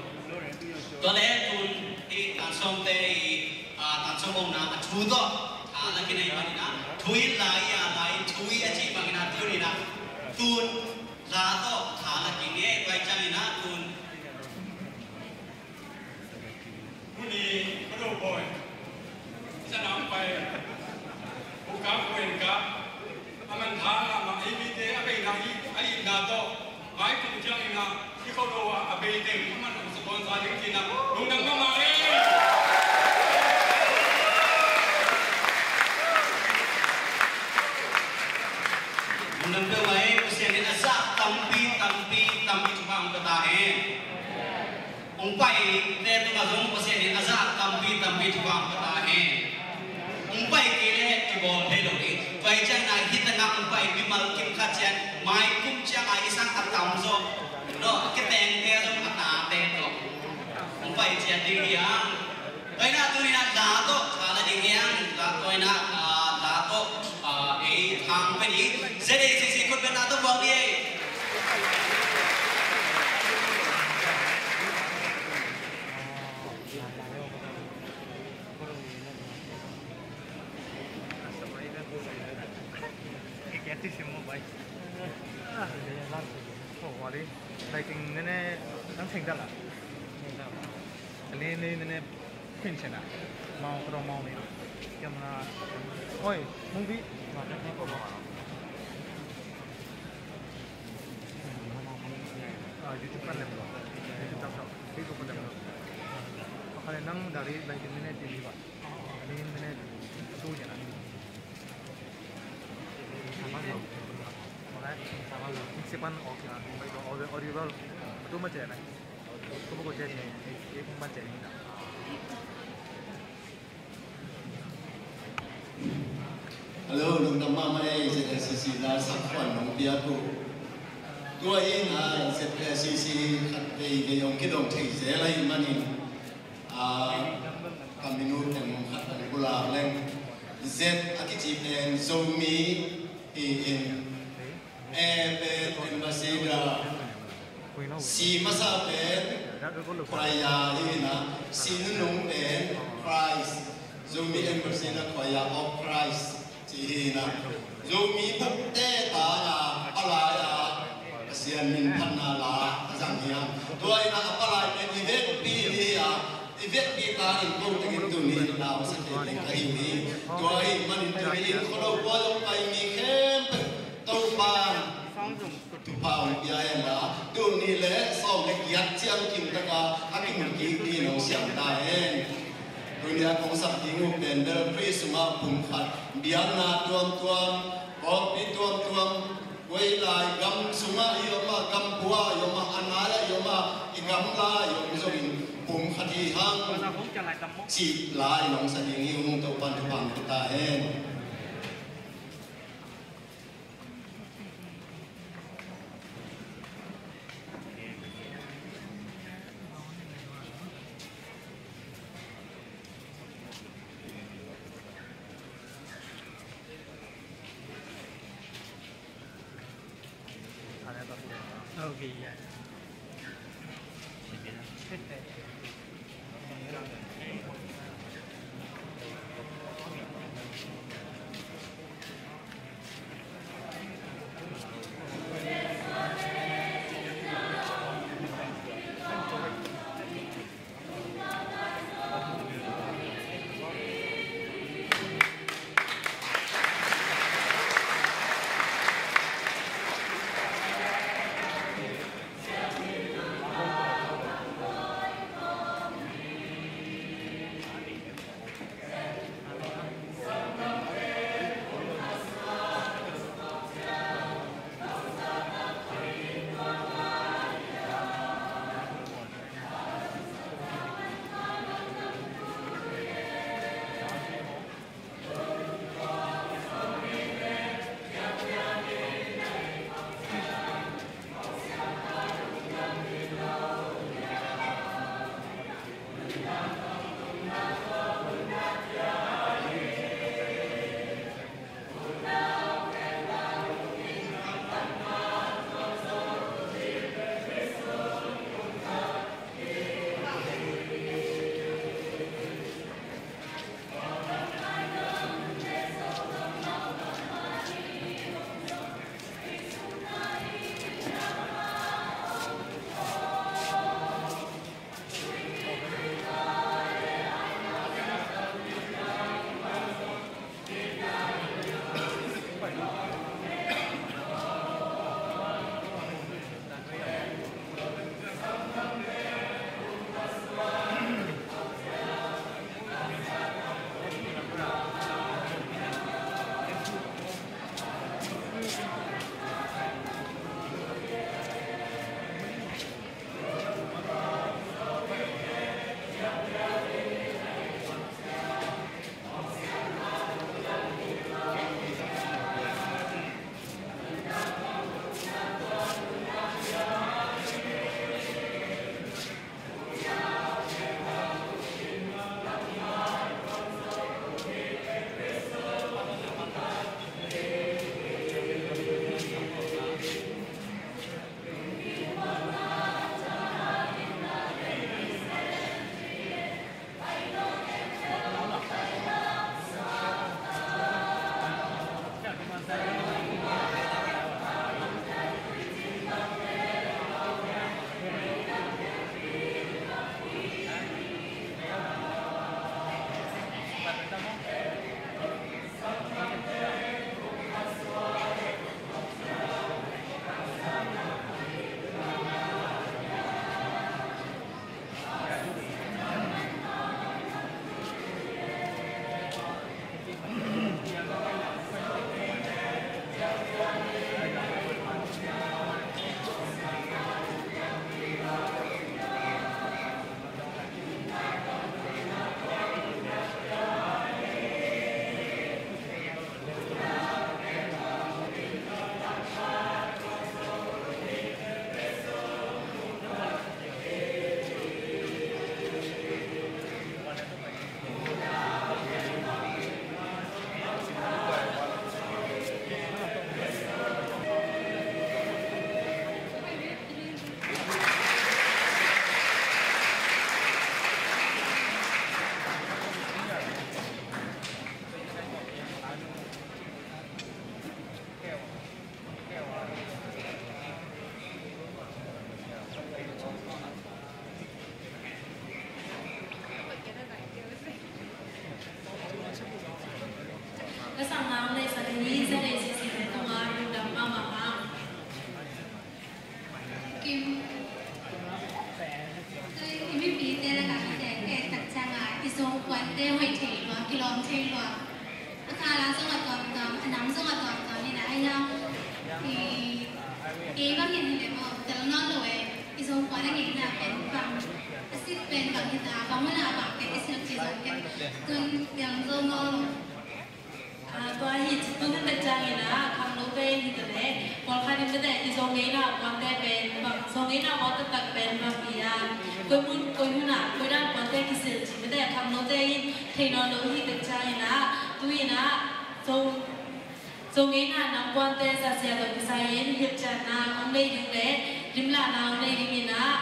Tua le tun i tansawmte i, a, tansawm omna a thu tawh tha la kinei manin ah, thu in lai a, lai in thu hi a cih bangin ah, tuni in ah tun la tawh tha la kingei pai ciangin ah tun. Tuni ka do pawi. Sanam pai. Buka kuenka. A man tha a mah i mite a beina i, a itna tawh. Mai kum ciangin ah i khuado ah a bei teng a man hong sponsor ding ci-in ah lungdam mahmah ei. Lungdam peuhmah ei. Pasian in a zah tampi, tampi, tampi thupha hong pia ta hen. Hong paite tungah zong Pasian in a zah tampi, tampi thupha hong pia ta hen. Hong pai kei leh kibawl thei lo ding. Tua hi ciangin ah hih tengah hong pai mimal kim khat ciang, mai kum ciang a i sang a tamzaw, no, a kitengte zong a tate tawh hong pai ciat ding hi hang. Tua hi in ah tuni in ah la tawh tha la ding hi hang. La tua hi in ah, ah, la tawh, ah, ei tha hong pia ding. Z A C C khutbetna tawh buak ding ei. Lighting nene nang seng dala. Ani ni nene queen sena. Mau kro mau ni. Camera. Oi, movie. Ah, YouTube kan lem lo. YouTube kan lem lo. Pakale nang dari lighting nene T V ba. Ani nene tu jana. Mixer pan off ya. Audio, audio bal. Tu macam mana? Tu buku jadi ni. Ini pun macam ni. Hello, lungdam mahmah ei, Z A C C na sakhuan nong piak uh. Tua in a Z A C C khat veivei hong kidong thei zel ahih manin, a, ka minute teng khat hong pulak leng. Z a kici pen Zomi hi in, A pen Ambassador. C masa pen choir hi in a, C nunung pen Christ. Zomi Ambassador Choir of Christ ci hi in a. Zomi bupte tangah palai a Pasian min phatna la a zang hi a. Tua in a palai pen i vekpi hi a. I vekpi tangin ko tengin tuni in lau sa thei ding ka hi hi. Tua ahih manin tuni in khuado puai hong pai mi khempeuh Topa'n thupha hong pia hen la, tuni le sawm le giat ciang kim taka a kimu kik ding hong siam ta hen. Tuni a kong sak ding uh pen bel Khrih sungah pumkhat, biakna tuamtuam, pawlpi tuamtuam, koi lai gam sungah i om a, gam pua i om a, a nai ah i om a, i gamla i om zongin pumkhat hi hang cih la in hong sa ding hi ung. Topa'n thupha hong pia ta hen. Okay, yeah. Ka sang nang le sa ni sa le si si tung a lu dam ma ma ha. Kim. Tui i mipite lakah mite ka et tak ciangin i Zo kuante hoih thei lua, kilawm thei lua. A kha la zong a tuamtuam, a nam zong a tuamtuam hi na, a hiang i kei bang in hi le maw, tel nawn lo e. I Zo kuan a ngeina pen bang, a sit pen bang hi ta, bang hun a bang pen i silh ci zong ken tun tel zo nawn lo. Ah, tua hi, tu hun bek ciangin ah, khangnote in hi ta leh, pawlkhat in bete i Zo ngeina puante pen bang, Zo ngeina puan taktak pen bang hi a, koi mun, koi hun ah, koi dan puante kisil cih bete khangnote in thei nawn lo hi bek ciangin ah, tu in ah, Zo, Zo ngeina nam puante sa sia tawh kisai in hilhcianna hong nei ding le limlahna hong nei ding in ah,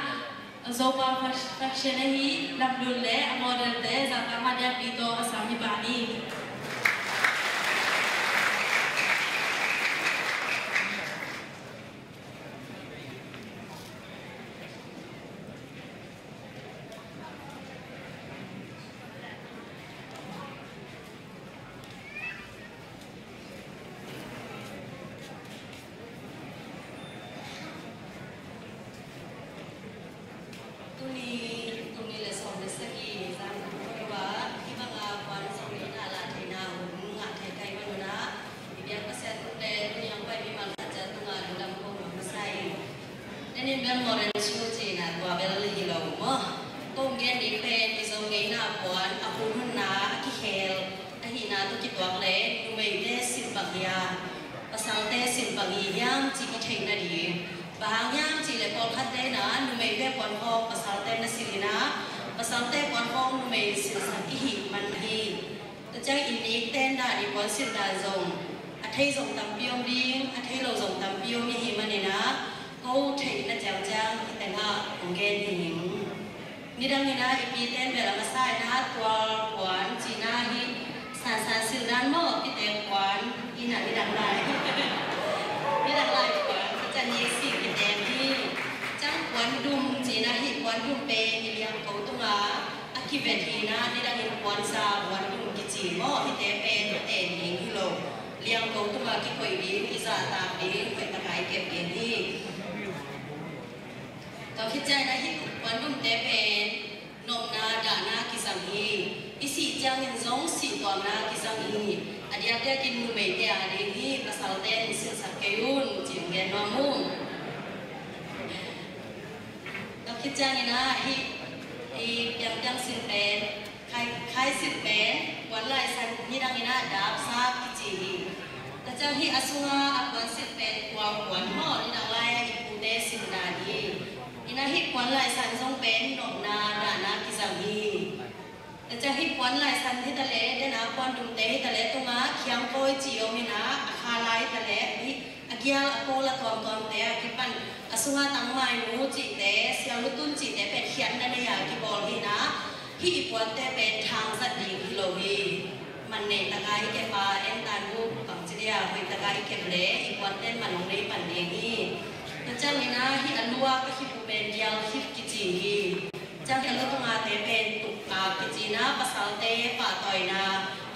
Zopa Fas-, Fashion ahi lamdun le a model te zahtakna biakpi tawh a sang hi pah ni. Tuni, tuni le sawm le sagih zan kum tua, hih banga puan Zo ngeina lah theihna hun ngah thei ka hih man un ah, i biak Pasian tung le tuni hong pai mimal khat ciat tungah lungdam ko masa ing. Tua in bel model chu cihna tua bel hi lo maw. Kong gen ding pen i Zo ngeina puan a hun hunna a kikhel ahihna tawh kituak le numeite silh bang hi a, pasalte silh bang hi hiam cih i theih nading. Bang hang hiam cih leh pawlkhatte in ah numeite puan khawng pasalte na silh in ah, pasalte puan numei silhsak i hih man hi. Tua ciang i nik ten dan, i puan silh dan zong a thei zong tampi om ding, a thei lo zong tampi om i hih manin ah, ko theihna ciangciang i teng ah hong gen hi ing. Nidang in ah i pi ten bel a masa in ah tual puan cihna hi, sansan silh dan maw, pitek puan in ah nidang lai. Nidang lai puan, ka can hi si kitem hi. Ciang puan dum cihna hi, puan dum pen i liangko tungah a kivet hi in ah, nidang in puanza puan dum kici maw, hihte pen a ten ding hi lo. Liangko tungah kikoih ding, i zahtak ding, hoih takin i kep ding hi. Tua khit ciangin ah hih puan dumte pen nopna dahna kizang hi. I sih ciangin zong sihtuamna kizang hi. A diakdiakin numeite a ding hi, pasalte in silhsak kei un, ci-in gen nuam ung. Tua khit ciangin ah hih i piangpiang silh pen, khai, khai silh pen puan laisan nidang in ah dapsa kici hi. Tua ciang hih a sunga a puan silh pen kuang puan maw, nidang lai-a i pute silh dan hi. In ah hih puan laisan zong pen nopna dahna kizang hi. Tua ciang hih puan laisan hi ta leh, den a puan dumte hi ta leh, tungah khiangkawi ci om in ah, a kha lai hi ta leh, hih a gial a pawl a tuamtuamte a kipan, a sunga tangmai mu cihte, sial lutun cihte pen khiatna nei-a kibawl hi in ah, hih i puante pen thang zat ding hi lo hi. Man nei takin i kep a, en tan bu bangci dia, hoih takin i kep leh i puante man hong nei pan ding hi. Tua ciangin ah hih a luak a khip uh pen gial khip kici hi. Ciang hih a lu tungate pen tukpak kici in ah, pasalte pahtawina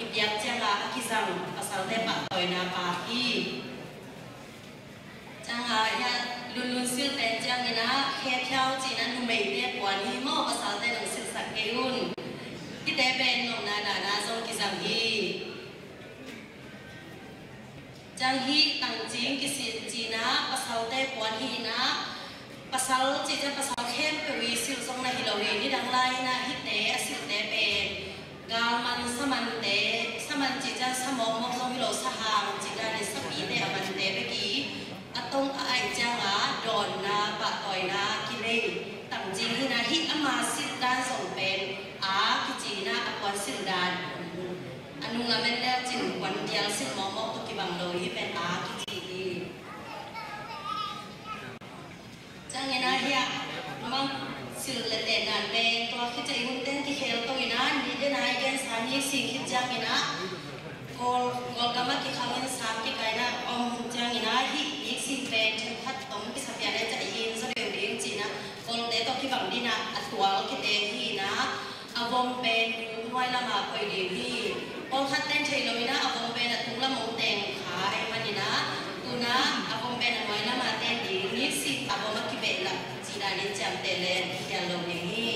i piak ciangin a kizang, pasalte pahtawina pak hi. Ciang a hih a lunlun silh pen ciangin ah khe thiau ci-in ah numeite puan hi maw, pasalte nang silhsak kei un. Hihte pen nopna dahna zong kizang hi. Ciang hih tangcing kisil ci-in ah pasalte puan hi in ah, pasal cih ciang pasal khempeuh i silh zong na hi lo hi. Nidang lai-in ah hihte a silhte pen galman, samante, saman cih ciang sa mawkmawk zong hi lo, sahang cih dan in sapite a mante bek hi. A tong a aih ciangin dawnna pahtawina kinei tangcing hi in ah, hih ama silh dan zong pen a kici in ah, a puan silh dan a nung a men leu cin puan gial silh mawkmawk tawh kibang lo hi, pen a kici hi. Ciangin ah hih a mang silh le teh dan pen tua khit ciang i hun teng kikhel to in ah, ni den a i gensa nik sing khit ciangin ah Kawl, Kawlgam ah kikhangin sam kikaihna om hun ciangin ah hih nik sing pen themkhat tawm kisa pian le ciah i in zaw deuh ding ci-in ah Kawlte tawh kibang ding in ah a tual kiteng hi in ah, a vom pen tung nuai lamah koih ding hi. Pawlkhat ten thei lo in ah, a vom pen a tung lam hong teng kha ahih manin ah, tu-in ah a vom pen a nuai lamah ten ding, nik sing a vom a kibehlap cih dan in ciamteh leng kikhial lo ding hi.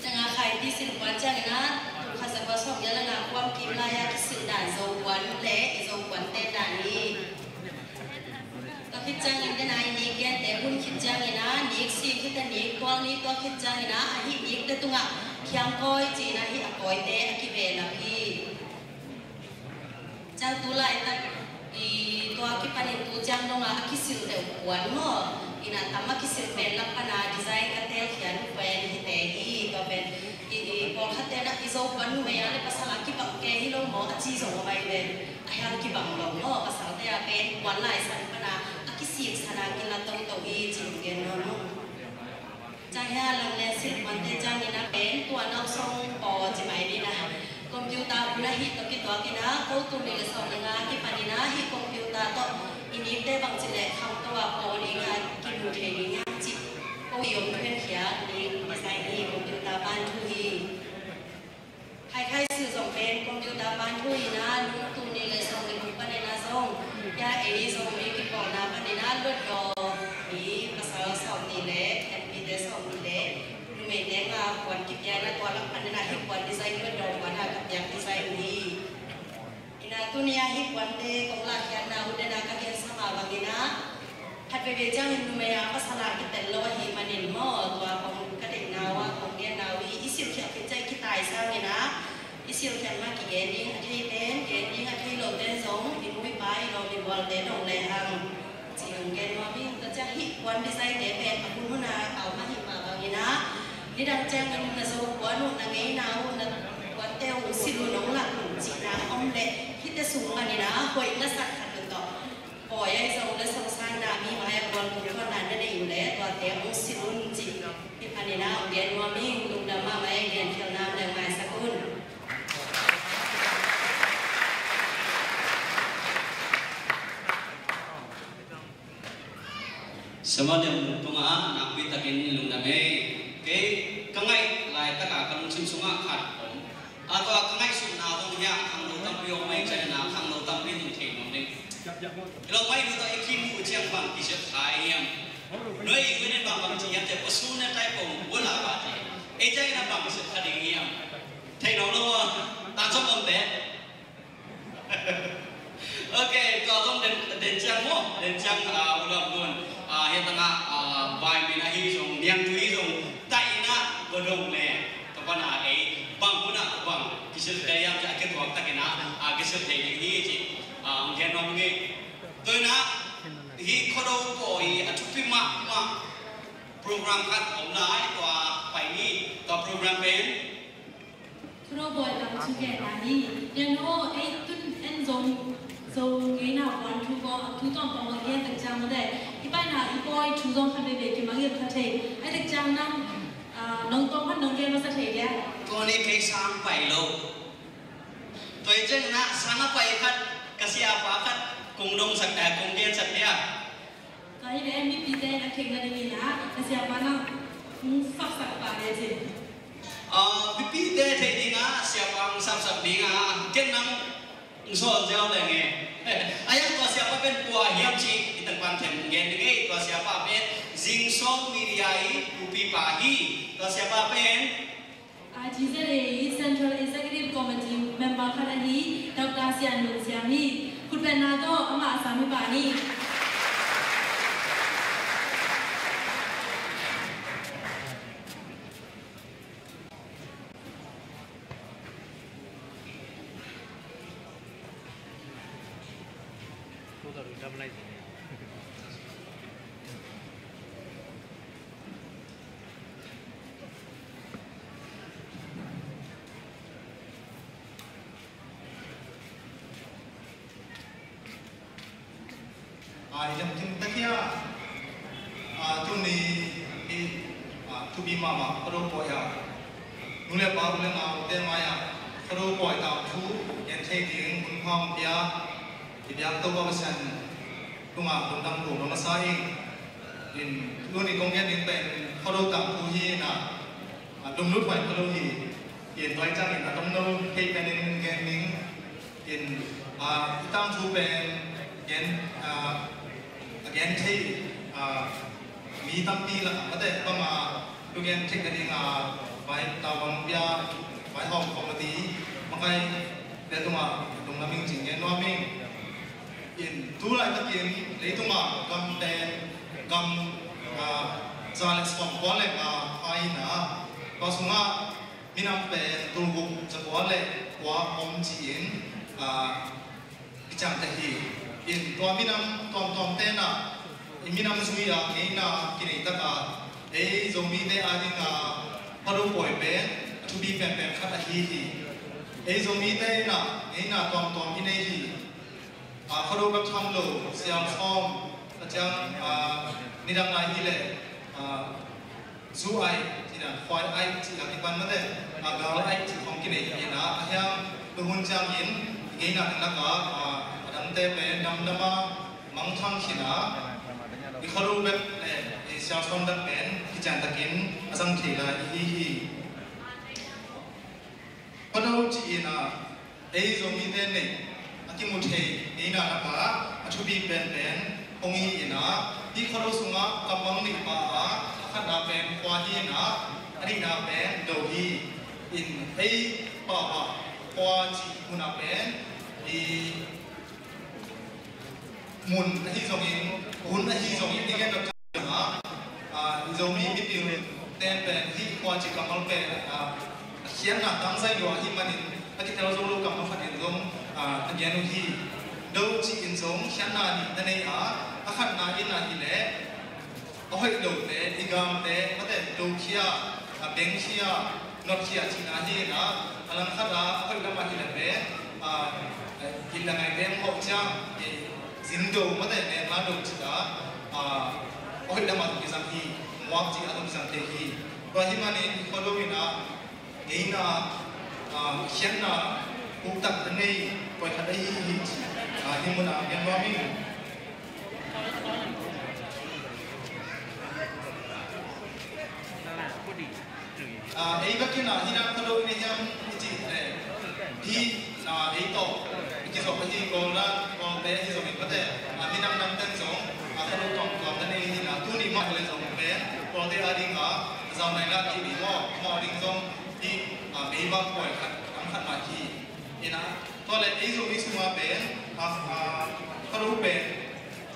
Ciang a khai ti silh puan ciangin ah, tul khat za kua sawmgiat le nga kuam kim lai-a kisilh dan Zo puan le i Zo puan ten dan hi. Tua khit ciangin den a i nik gente hun khit ciangin ah, nik sing khit a nik tual ni, tua khit ciangin ah, a hih nikte tungah khiangkawi ci-in ah hih a kawite a kibehlap hi. Ciang tu laitak i tua kipanin tu ciang dongah a kisilh deuh puan maw, in ah tam a kisilh pen lak pan a design ka telkhiat uh pen hihte hi. Tua pen i, i pawlkhatte in ah i Zo puan numei a le pasal a kibang kei hi lo maw, a ci zong a mai pen a hiang kibang lo maw, pasalte a pen puan laisan pan a a kisiksan a kila toto hi ci-in gen nuam ung. Ciang hih a lam le silh puante ciangin ah pen tua nau song paw ci mai ni in ah, computer hun ahih tawh kituakin ah, ko tul nih le sawm le nga kipanin ah hih computer tawh i nikte bangci le khangto a paw ding a kimu thei ding hiam cih ko i om thuenkhia nik design hi, computer pan thu hi. Khaikhai silh zong pen computer pan thu hi in ah, nung tul nih le sawm le guk panin ah zong, ya ei Zomi kipawlna panin ah Hluttaw mi pasal sawmnih le khenpite sawmnih le numeite nga puan kipia in ah, tua lak panin ah hih puan design Hluttaw puan a ka piak design hi. In ah tuni a hih puante kong lahkhiatna uh den a ka gensa mah bangin ah, khat veivei ciangin numei a pasal a kitel lo ahih manin maw, tua kong ka deihna uh a kong genna uh hi, i silhkhiat khit ciang kitai sangin ah, i silhkhiat mah kigen ding, a thei pen gen ding, a thei lo pen zong i nu i pa i lawm i gualte dong lehang ci-in gen nuam ing. Tua ciang hih puan design te pen a hun hun a a om ahih mah bangin ah, Nidang ciangin na zo puan uh, na ngeina uh, na puante uh silh un, hong lak un cihna om leh hihte sung manin a hoih na sak khat uh tawh, pawi ahi zong le sawngsang na mi mai-ah gualtung thawnna na neih uh leh tuate hong silh un cih hih manin a hong gen nuam ing. Lungdam mahmah e, genkhialhna om leh maisak un. Samuel Lian tungah nakpi takin lungdam e. Kei ka ngaih laitak a ka lungsim sungah khat om. A tua ka ngaihsutna zong hiah khangno tampi om ahih ciangin a khangno tampi zong thei nuam ding. Hi lo, mai nu tawh i kimu ciang bang kizep kha i hiam? Noi i nunin bang bang ci hiam? Te pasu na tai pong wala ba te. Ei ciangin a bang kizep kha ding hiam? Thei nuam lo a, tan sawm om te. Ok, tua zong den, den ciang maw, den ciang, ah, u Lam Lun, ah, hiah tangah, ah, vai min ahi zong, niangtui zong, tainah va dong le, tua pan a ei bang hunah bang kisil te hiam cih a kituak takin a, ah, kisil thei ding hi cih, ah, hong gen nuam ing. Tua in a, hih Khuado pawi a thupi mahmah program khat om lai, tua pai ni, tua program pen Khuado pawi tangthu genna hi. Lian aw, ei tun en zong, Zo ngeina puan thu ko, thu tuamtuam a gen tak ciang mah te, i paina i pawi thu zong khat veivei kimangngilh kha thei. Ahih tak ciang nang, ah, nong tuam khat nong gen masa thei dia. Tua ni kei sang pai lo. Tua hi ciangin a sang a pai khat, ka siapa khat kong dongsak, eh, kong gensak dia. Tua hi leh mipite na khek nadingin a, na siapa nang hong sapsak pah le cin. Ah, mipite theih ding a siapa hong sapsak ding a, ken nang hong sawl ziau leng e. A hiang tua siapa pen kua hiam cih i tangpan them gen ding e. Tua siapa pen Zing Song Media i pupipa hi. Tua siapa pen I T Z A i Central Executive Committee member khat ahi Doctor Sian Lun Siam hi. Khutbetna tawh amah a sam hi pah ni. A, i lemthin tak hi a, a, tuni i, a, thupi mahmah Khuado pawi a, nu le pa, u le naute mai-ah Khuado pawi tangthu gen thei ding hun hong pia i biak Topa Pasian tungah lungdam ko masa ing. In, tuni kong gen ding pen Khuado tangthu hi in a, a, lunglut huai kha lo hi. In, tua ciangin a tomno thei penin gen ding. In, a, i tangthu pen gen, a, a gen thei, a, mi tampi lakah mate bangah thugen theih nading a vai tavuan pia, vaihawm committee makaite tungah lungdam ing cih gen nuam ing. In, tu laitakin leitungah gamte, gam, ah, za le sawmkua le nga a hi in a, tua sungah minam pen tulguk zakua le kua om ci-in, ah, kiciamteh hi. In, tua minam tuamtuam te in a, i minam zui a ngeina kinei tak a, ei Zomite ading a Khuado pawi pen a thupi penpen khat ahi hi. Ei Zomite in a ngeina tuamtuam i nei hi. A, Khuado bek tham lo, siangsawm, a ciang, a, nidang lai hi leh, a, zu ai, cina, khuai ai, cina, kipan mate, a, gal ai, ci khong kinei hi na, a hiang, tu hun ciangin, i ngeina teng lakah, a, a dangte pen, damdam a, mangthang khin a, i Khuado bek, eh, i siangsawm bek pen, kician takin, a zang thei lai, i hi hi. Khuado ci-in a, ei Zomite neih a kimu thei ngeina lakah a thupi penpen hong hi in a, hih Khuado sungah kammal nih pha a, a khatna pen khua hi in a, a nihna pen do hi. In, ei pau ah khua cih mun ah pen i mun ahi zongin, hun ahi zongin, i gen a, a, Zomi mipil ten pen hih khua cih kammal pen, a, a khiatna tangzai lua ahih manin a kitel zo lo kammal khat in zong, a, a gen uh hi. Do cih in zong khiatna nih na nei a, a khatna in a hi leh a hoih lote, i gamte, mate, dokhia, Bengkhia, notkhia cihna hi a, a langkhat a hoih lamah hi leh pen, a, gil le ngai beng hawh ciang, i, zin do mate, nek la do cih a, a, hoih lamah tung kizang hi, muak cih a tung kizang thei hi. Tua hi manin i Khuado in a, ngeina, a, khiatna, uktak a nei, koi khat ahi hi, a, hi mun a gen nuam ing. A, ei bek in a, hi dan Khuado i nei hiam i cih leh, hi, a, ei tawh i kizop ahi Kawl dan, Kawlte ahi zongin mate, a, midang dang ten zong, a, Khuado tuamtuam na nei hi a, tuni mah leh zong pen Kawlte a ding a, zau nai la ti mi maw, amau a ding zong hi, a, mei bang pawi khat, dang khat mah hi. In a, tua leh ei Zomi sungah pen, a, a, Khuado pen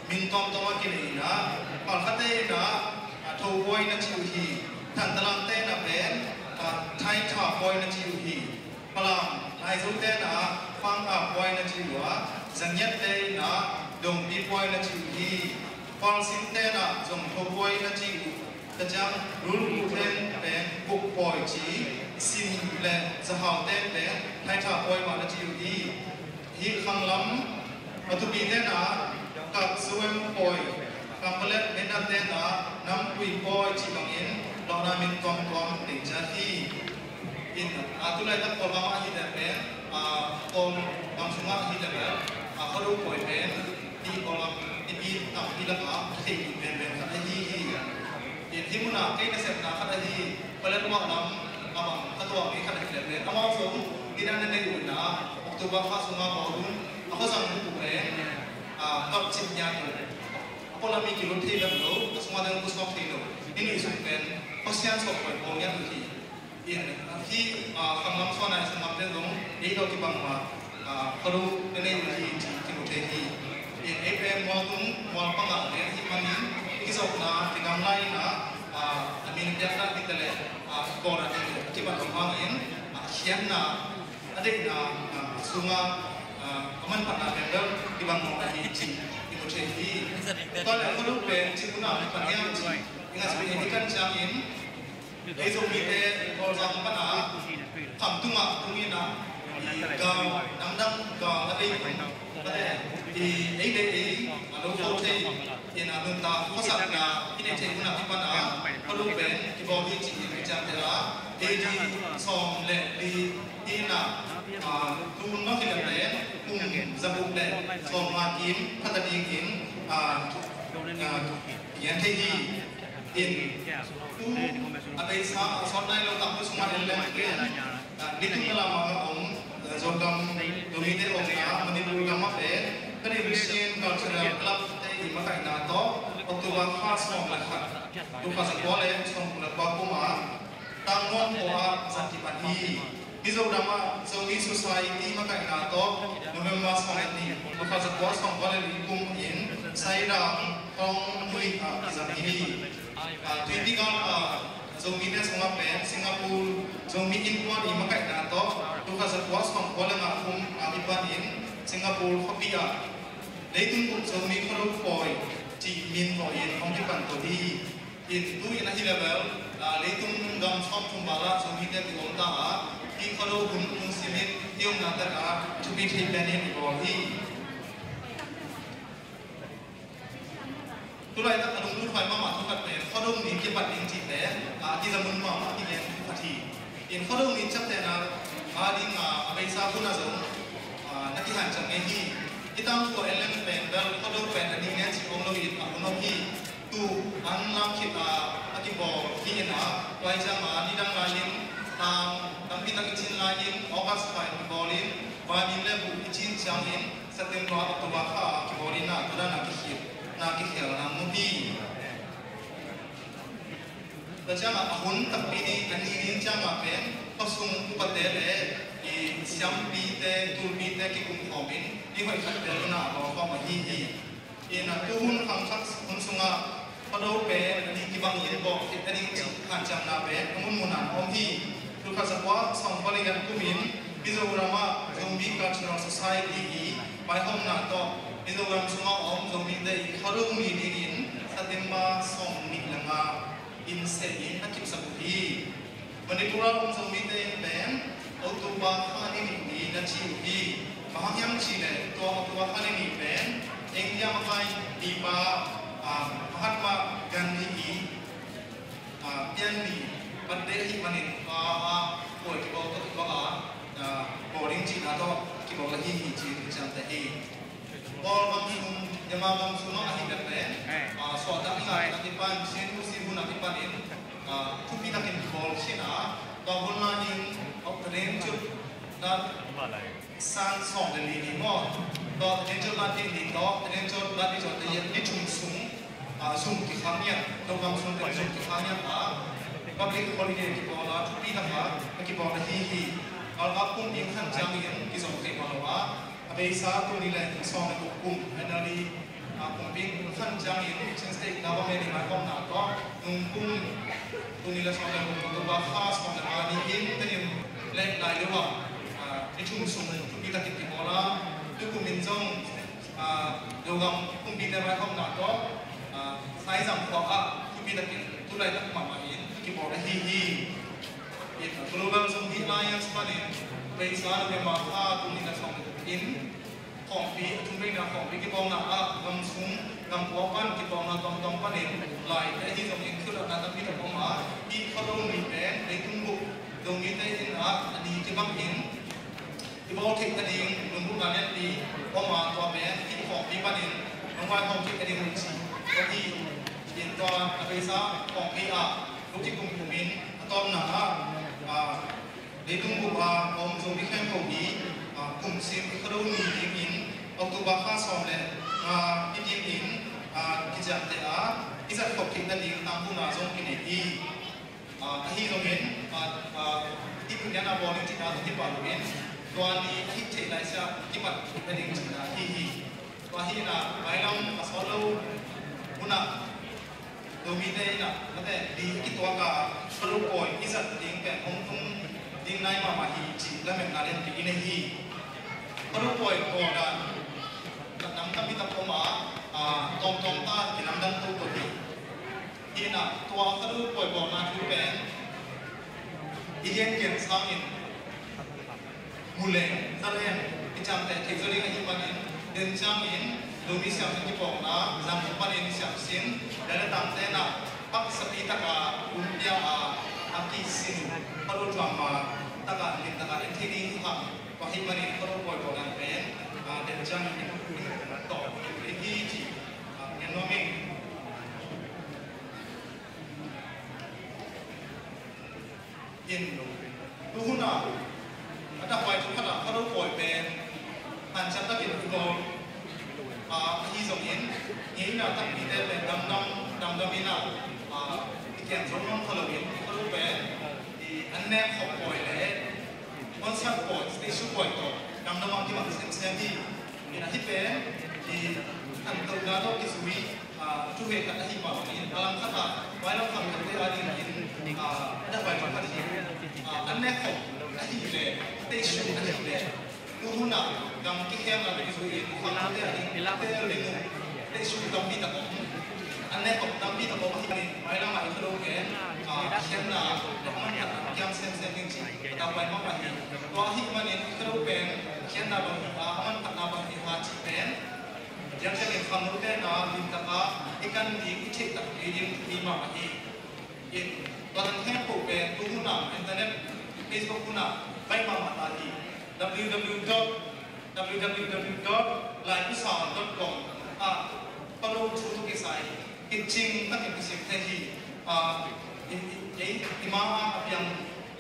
min tuamtuam a kinei in a, Palkhatte in a, a, Thobuai na ci uh hi, Thantlang te in a pen, a, Thaitha Buai na ci uh hi, Falam, Laizo te in a, Fang A Buai na ci uh a, Zangiat te in a, Dongpi Buai na ci uh hi, Palsim te in a, Zongtho Buai na ci uh, Tua ciang Lulku ten pen Buk Pawi ci, Sim le Zahau ten pen Thaitha Pawi mah na ci uh hi. Hih khanglam a thupi ten a Kak Zuem Pawi, Kampalet Minat ten a Namkui Pawi ci bangin lawhna min tuamtuam ding ciat hi. In, a, tulaitak Kawlgam ah hi leh pen, a, Kawlgam sungah hi leh pen, a, Khuado pawi pen, hih Kawlgam, hih mi tampi lakah, hih mi pen pen khat ahi hi. In, hih munah kei nasepna khat ahi, Paletwa lam, a bang, ka tuah mi khat ahi leh pen. Amau zong, hih dan na nei uh in a, October kha sungah bawl un, a khuazang uh pen, a, kap cip ngiat uh. A pualam mi kilut thei bek lo, a sungah dang pusuak thei lo. Hih ni sung pen, Pasian sawm pawi bawl ngiat uh hi. In, hih, a, khanglam suan a i sanggamte zong, ei tawh kibang mah, a, Khuado na nei uh hi ci kimu thei hi. In, ei pen mual tung, mual pangah lian ahih manin, i kizopna, kidam lai in a, a, a min piakna ding te leh, a, kawlna ding te, a kibat om hangin, a, khiatna, a deihna, a, sungah, a, a manphatna pen bel kibang mawk ahi ci kimu thei hi. Tua leh Khuado pen, ci hun a, pan hiam ci, i ngat ci, i kan ciangin, Ei Zomite Kawlzang pan a, kham tungah tung in a, i gal, dangdang gal a bei tung, mate, i ei le ei, a lo kho thei, in a nuntak khuasakna i neih theih hun a kipan a, Khuado pen kibawl hi ci-in i ciamteh a, A D sawm le li in a, a, tun mah hi leh pen, kum zaguk le sawmnga kim, phat a dingin, a, a, kigen thei hi. In, tu, a beisa, a sawt nai lo tampi sungah en leng pen, a, nitung na lamah a om, a, Zogam, Zomite omna, Manipur gam ah pen, Karen Christian Cultural Club te i makaihna tawh, October kha sawm le khat, tul khat za kua le sawmguk le kua kum ah, Tangnuam khua ah zat kipan hi. Mizoram ah Zomi Society makaihna tawh November sawm le nih, tul khat za kua sawmkua le li kum in Sairang Thong Nui ah kizang hi. Ah, Tuipi gam ah Zomite sungah pen Singapore Zomi Innkuan i makaihna tawh tul khat za kua sawmkua le nga kum ah kipan in Singapore khuapi ah Leitung Bup Zomi Khuado Pawi cih min hawh in hong kipan to hi. In tu in ahi leh bel, ah, leitung gam sawmthum val ah Zomite ki om ta a, hih Khuado hun tung simin i omna tak a thupi thei pen in i bawl hi. Tulaitak a lunglut huai mahmah thu khat pen Khuado ni kipat ding cihte, ah, kizamun mahmah kigen thu khat hi. In Khuado ni ciaptehna a ding, ah, a beisa hun ah zong, ah, na kihanciam ngei hi. I tangthu a en leng pen bel Khuado pen a ni ngen cih om lo in a hun om hi. Tu an lam khit a, a kibawl hi in a, tua ciang a nidang lai in, tang tampi tak i cin lai in, August kha in kibawl in, vaimin le buh i cin ciangin, September, October kha a kibawl in a, tua dan a kikhel, na kikhel na mu hi. Tua ciang a, a hun takpi ni, a ni ni ciang a pen, khua sung upate le, i siampite, tulpite kikum khawm in, i hoih khat pen in a, a bawl khawm ahi hi. In a tu hun khangthak hun sungah Khuado pen a ni kibang in bawl khit a ding cih hanciamna pen a munmun ah a om hi. Tul khat za kua sawmkua le giat kum in Mizoram ah Zomi Cultural Society i vaihawmna tawh Mizoram sungah a om Zomite in Khuado ni dingin September sawmnih le nga in seh in a kipsak uh hi. Tura om Zomite in pen October kha ni nih ni na ci uh hi. Bang hang hiam cih leh tua October kha ni nih pen India makai pipa, ah, Mahatma Gandhi i, ah, pian ni birthday ahih manin, ah, ah, pawi kibawl tawh kibawl a, ah, bawl ding cihna tawh kibawl ahi hi ci-in ciamteh hi. Kawlgam sung, Myanmar gam sung ah ahih leh pen, ah, suahtak ding a kipan, sin uh si hun a kipan in, ah, thupi takin kibawl chin a, tua hun lai in, ah, Tading Cut Lat san sawm le li ni maw? Tua Tading Cut Lat ni ni tawh, Tading Cut Lat ni tawh, ni thum sung, ah, zum kikhang ngiat, Zogam sung teng zum kikhang ngiat a, public holiday kibawl a, thupi tak a kibawl ahi hi. Ralkap kum ding khan ciangin kizom thei mah lo a, a beisa tuni le sawm le guk kum, N L D, ah, kumpi khan ciangin Chin State Government i maikhawmna tawh nungkum tuni le sawm le guk, October kha sawm le nga ni in Tedim le Lailua, ah, ni thum sung thupi takin kibawl a, tukum in zong, ah, Zogam kumpite maikhawmna tawh, ah, Saizang khua ah thupi takin tulaitak mahmah in kibawl ahi hi. Global Zomi Alliance panin beisa November kha kum nih le sawm le guk in khawmpi, a thum veina khawmpi kibawlna ah gam sung gam kua pan kibawlna tawmtawm panin Laite ahi zongin thulatna tampi tak om a, hih Khuado ni pen leitung bup Zomite in ah a ni kibangin i bawl theih nading lunggulhna lianpi om a, tua pen hih khawmpi panin hong vaihawm theih nading uh ci ahi. In tua a beisa khawmpi ah lu kikum kumin a tawpna ah, ah, leitung bup a om Zomi khempeuh i, ah, kum sim i Khuado ni dingin October kha sawm le nga ni dingin, ah, kiciamteh a i zat khop theih nading tangtuna zong kinei hi. Ah, ahi zongin, ah, ah, i punian a bawl ding cihna zong hi pah loin, tua ni a hih theih laisiah kimat na ding cihna ahi hi. Tua hi inah, mailam a sawt lo hunah, Zomite inah, mate, li a kituak a, Khuado pawi i zat ding pen hong tung ding nai mahmah hi cih lametna lianpi i nei hi. Khuado pawi bawl dan, nam tampi tak om a, ah, tawmtawm ta kilamdang toto hi. Hi inah tua Khuado pawi bawlna thu pen i gengen sangin mu leng za leng i ciamteh theih zaw ding ahih manin, den ciangin Zomi Siamsin Kipawlna zang panin siamsin, lailatangte inah paksapi taka um pia a, a kisin Khuado tuamma taka lim taka en thei ding hi hang. Tua ahih manin Khuado pawi bawlna pen, ah, den ciangin tawh hi ci, ah, ngen nuam ing. In, tu hun a, a takhuai thupha a Khuado pawi pen hanciam takin i bawl, ah, ahi zongin, ngeina takpite pen damdam, damdam in a, ah, i kian zong nuam kha loin, Khuado pen i an nek khop pawi le concert pawi, stage show pawi tawh damdam a kimat semsem hi. In a hih pen i khantohna tawh kizui, ah, thu heh khat ahih mah bangin, a lam khatah mailam khangthakte adingin, ah, a dahhuai thupha khat hi. Ah, an nek khop ahih leh, stage show ahih leh, tu hun ah gam kikhemna tawh kizui in khangthakte ading teel ding uh stage show tampi tak om. An nek khop tampi tak om ahih manin, mailam ah i Khuado pen, ah, a khiatna a manphatna kiam semsem ding cih a dahhuai mahmah hi. Tua ahih manin i Khuado pen a khiatna bang hi a, a manphatna bang hi a cih pen Pathian siangin khangnote na limtak a i kan ding, i theih takpi ding thupi mahmah hi. In, tua dan khempeuh pen tu hun a internet, Facebook hun a baih mahmah ta hi. W W W dot, w w w dot laipusang dot com ah Khuado thu tawh kisai kicing takin kisim thei hi. Ah, i, i, i, i ma a piang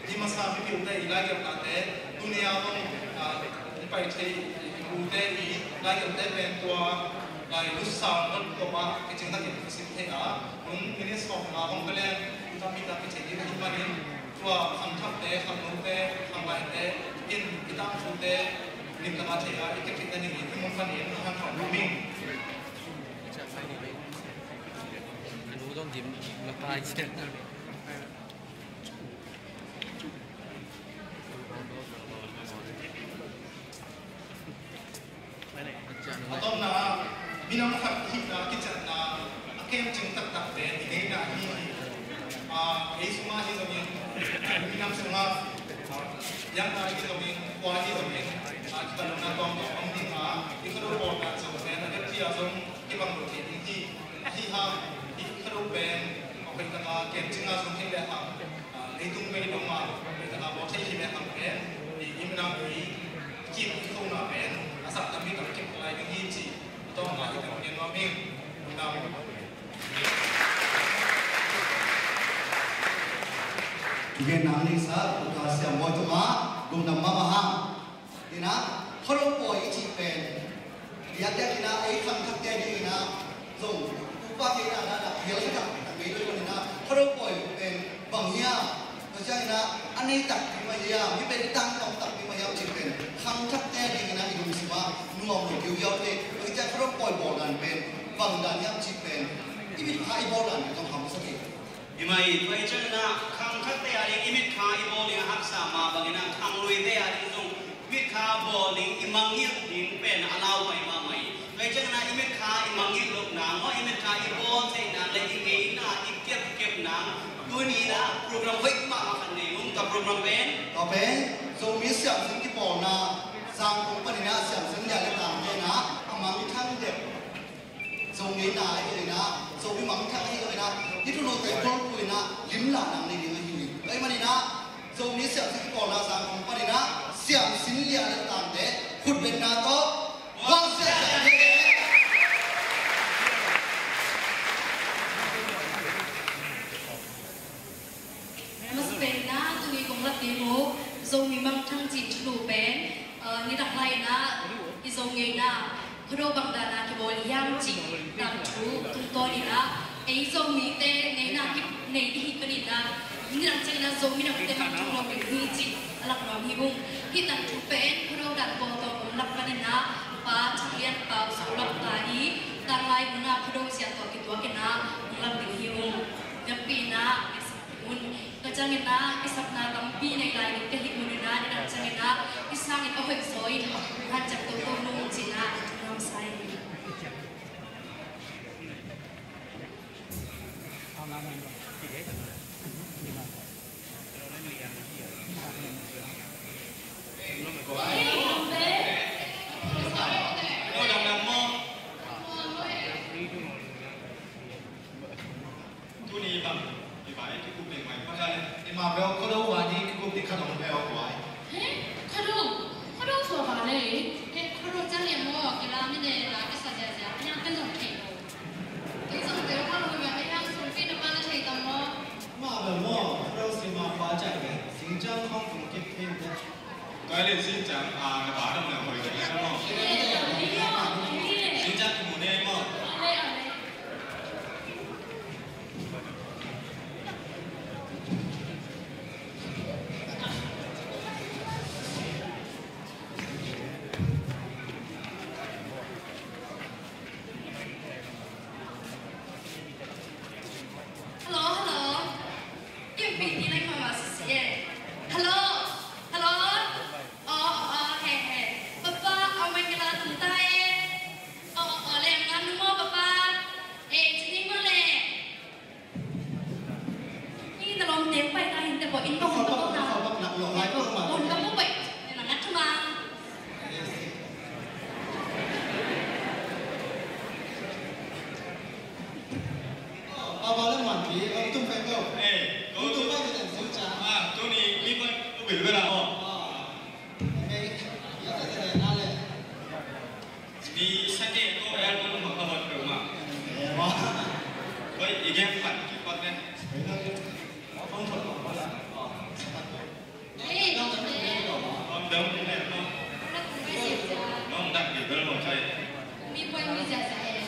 i masa mipil te i laigelhnate, tuni a zong, ah, i pai thei i ute i laigelhnate pen tua, ah, laipusang dot com ah kicing takin kisim thei a, nung minute sawm nga hong pia leng, tu tampi tak kithei ding ahih manin, tua khangthakte, khangnote, khanglaite in i tangthute limtak a thei a, i kepkhiatna dingin hih mun panin hanthawn nuam ing. A tawpna ah, minam khat hihna kiciamna a kemcing taktak pen i neihna ahi hi. Ah, ei sungah ahi zongin, minam Sungah, yang na i zongin, kua i zongin, a, kipan lo na tuang tuang om ding a, i Khuado bawlna zong pen a dek tia zong kibang lo thei ding hi. Ahi hang, i Khuado pen a hoih taka kem cing a zong thei le hang, a, leitung vei dong a hoih taka bawl thei hi le hang pen, i, i minam i kim i khona pen a sak tam mi tam kim lai ding hi ci. Tawng ma hi tam gen nuam ing. Lungdam. Kigen nang ni sa, uta siam bawi tungah lungdam mahmah hang. Ina, Khuado pawi i cih pen diakdiak ina, ei khangthakte ding ina zong, upa ke ina na dak hial ka tak tak mei lo ina, Khuado pawi pen bang hiam? Tua ciang ina, a nei takpi mah hiam? Hih pen i tangtong takpi mah hiam cih pen khangthakte ding ina i lungsim ah nuam lo kiuhiau thei. Tua ciang Khuado pawi bawl dan pen bang dan hiam cih pen i mit kha i bawl dan pen zong kham sa thei. I mah i, tua hi ciangin ah, khangthakte a ding i mitkha i bawl ding a haksa mah bangin ah, khangluite a ding zong mitkha bawl ding, i mangngilh ding pen a lau pai mahmah hi. Tua hi ciangin ah, i mitkha i mangngilh lohna maw, i mitkha i bawl theihna le i ngeina i kepkepna, tuni in ah program hoih mahmah khat nei ung. Ka program pen, tua pen Zomi siamsin kipawlna, Zangkong panin ah siamsin lian le tangte in ah a mangthang deuh Zo ngeina ahi zongin ah, Zomi mangthang ahi zongin ah, hih thununte bulphuh in ah limlahna nei ding ahi hi. Tua ahih manin ah, Zomi siamsin kipawlna Zangkong panin ah siamsin lian le tangte khutbetna tawh guang siasia hi. Masa pen in ah tuni kong lak ding uh Zomi mangthang cih thulu pen, uh, nidang lai in ah i Zo ngeina Khuado bang dan a kibawl hiam cih tangthu tungtawn in ah ei Zomite ngeina kip nei ding hi panin ah nidang ciangin ah Zomi dangte mangthang lo ding hi cih a lak nuam hi ung. Hih tangthu pen Khuado dan bawl tawh om lak panin ah Pa Thang Lian Pau Zo lak ta i tanglai hun ah Khuado zia tawh kituak in ah hong lak ding hi ung. Biakpi in ah un. Tua ciangin ah i sapna tampi nei lai ding ka hih mun in ah, nidang ciangin ah i sangin a hoih zaw in hanciam toto nung ci-in ah a thu nuam sa ing. Tuni bang i bai kikup ding mai pa kha le. I ma bel Khuado wa ni kikup ding khat ong bel wai. He, Khuado, Khuado sua ba le. He, Khuado ciang lian maw, kila mi ne la kisa ziazia, a yang kan zong thei lo. Kan zong tel kha lo mi bel a yang sung pi na pa na thei tam maw. Ma bel maw, Khuado si ma pa cai bel, sing ciang khong tung kip thei bel. Tua leh Sinchan, a, na pa dong na hoi dong na maw. Sinchan kimu ne maw. Hello, hello. Kim pi ti lai ma ma si si e. Hello, hello. Aw, aw, he, he. Papa, aw mai kala tung ta e. Aw, aw, le, ngan nu mo, papa. E, chini mo le. Ni na lom teng pai ta hin te bo in ko hon ka bo na. Hon ka bo pai. Ni na ngat ma. Papa le man pi, ong tung pai ko. E, ong tung pai ko den su cha. A, tuni mi pai ko bil bela mo. Ni sake ko el ko ma ka hot ko ma. Oi, i gen pan ki pat ne. Ong thot ko pa la. Ong dong ni ne ko. Ong dak di bel mo chai. Mi poi mi ja sa e.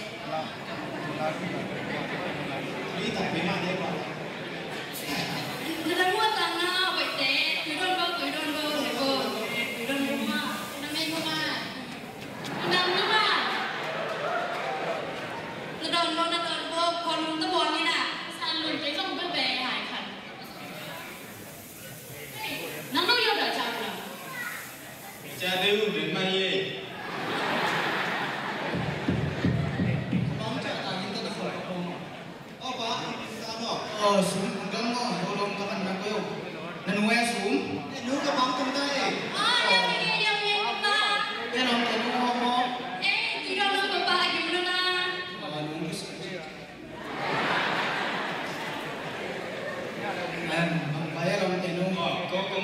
Mi tak mi ma ne ko. Nada mua tang na bai te, tui don bo, tui don bo.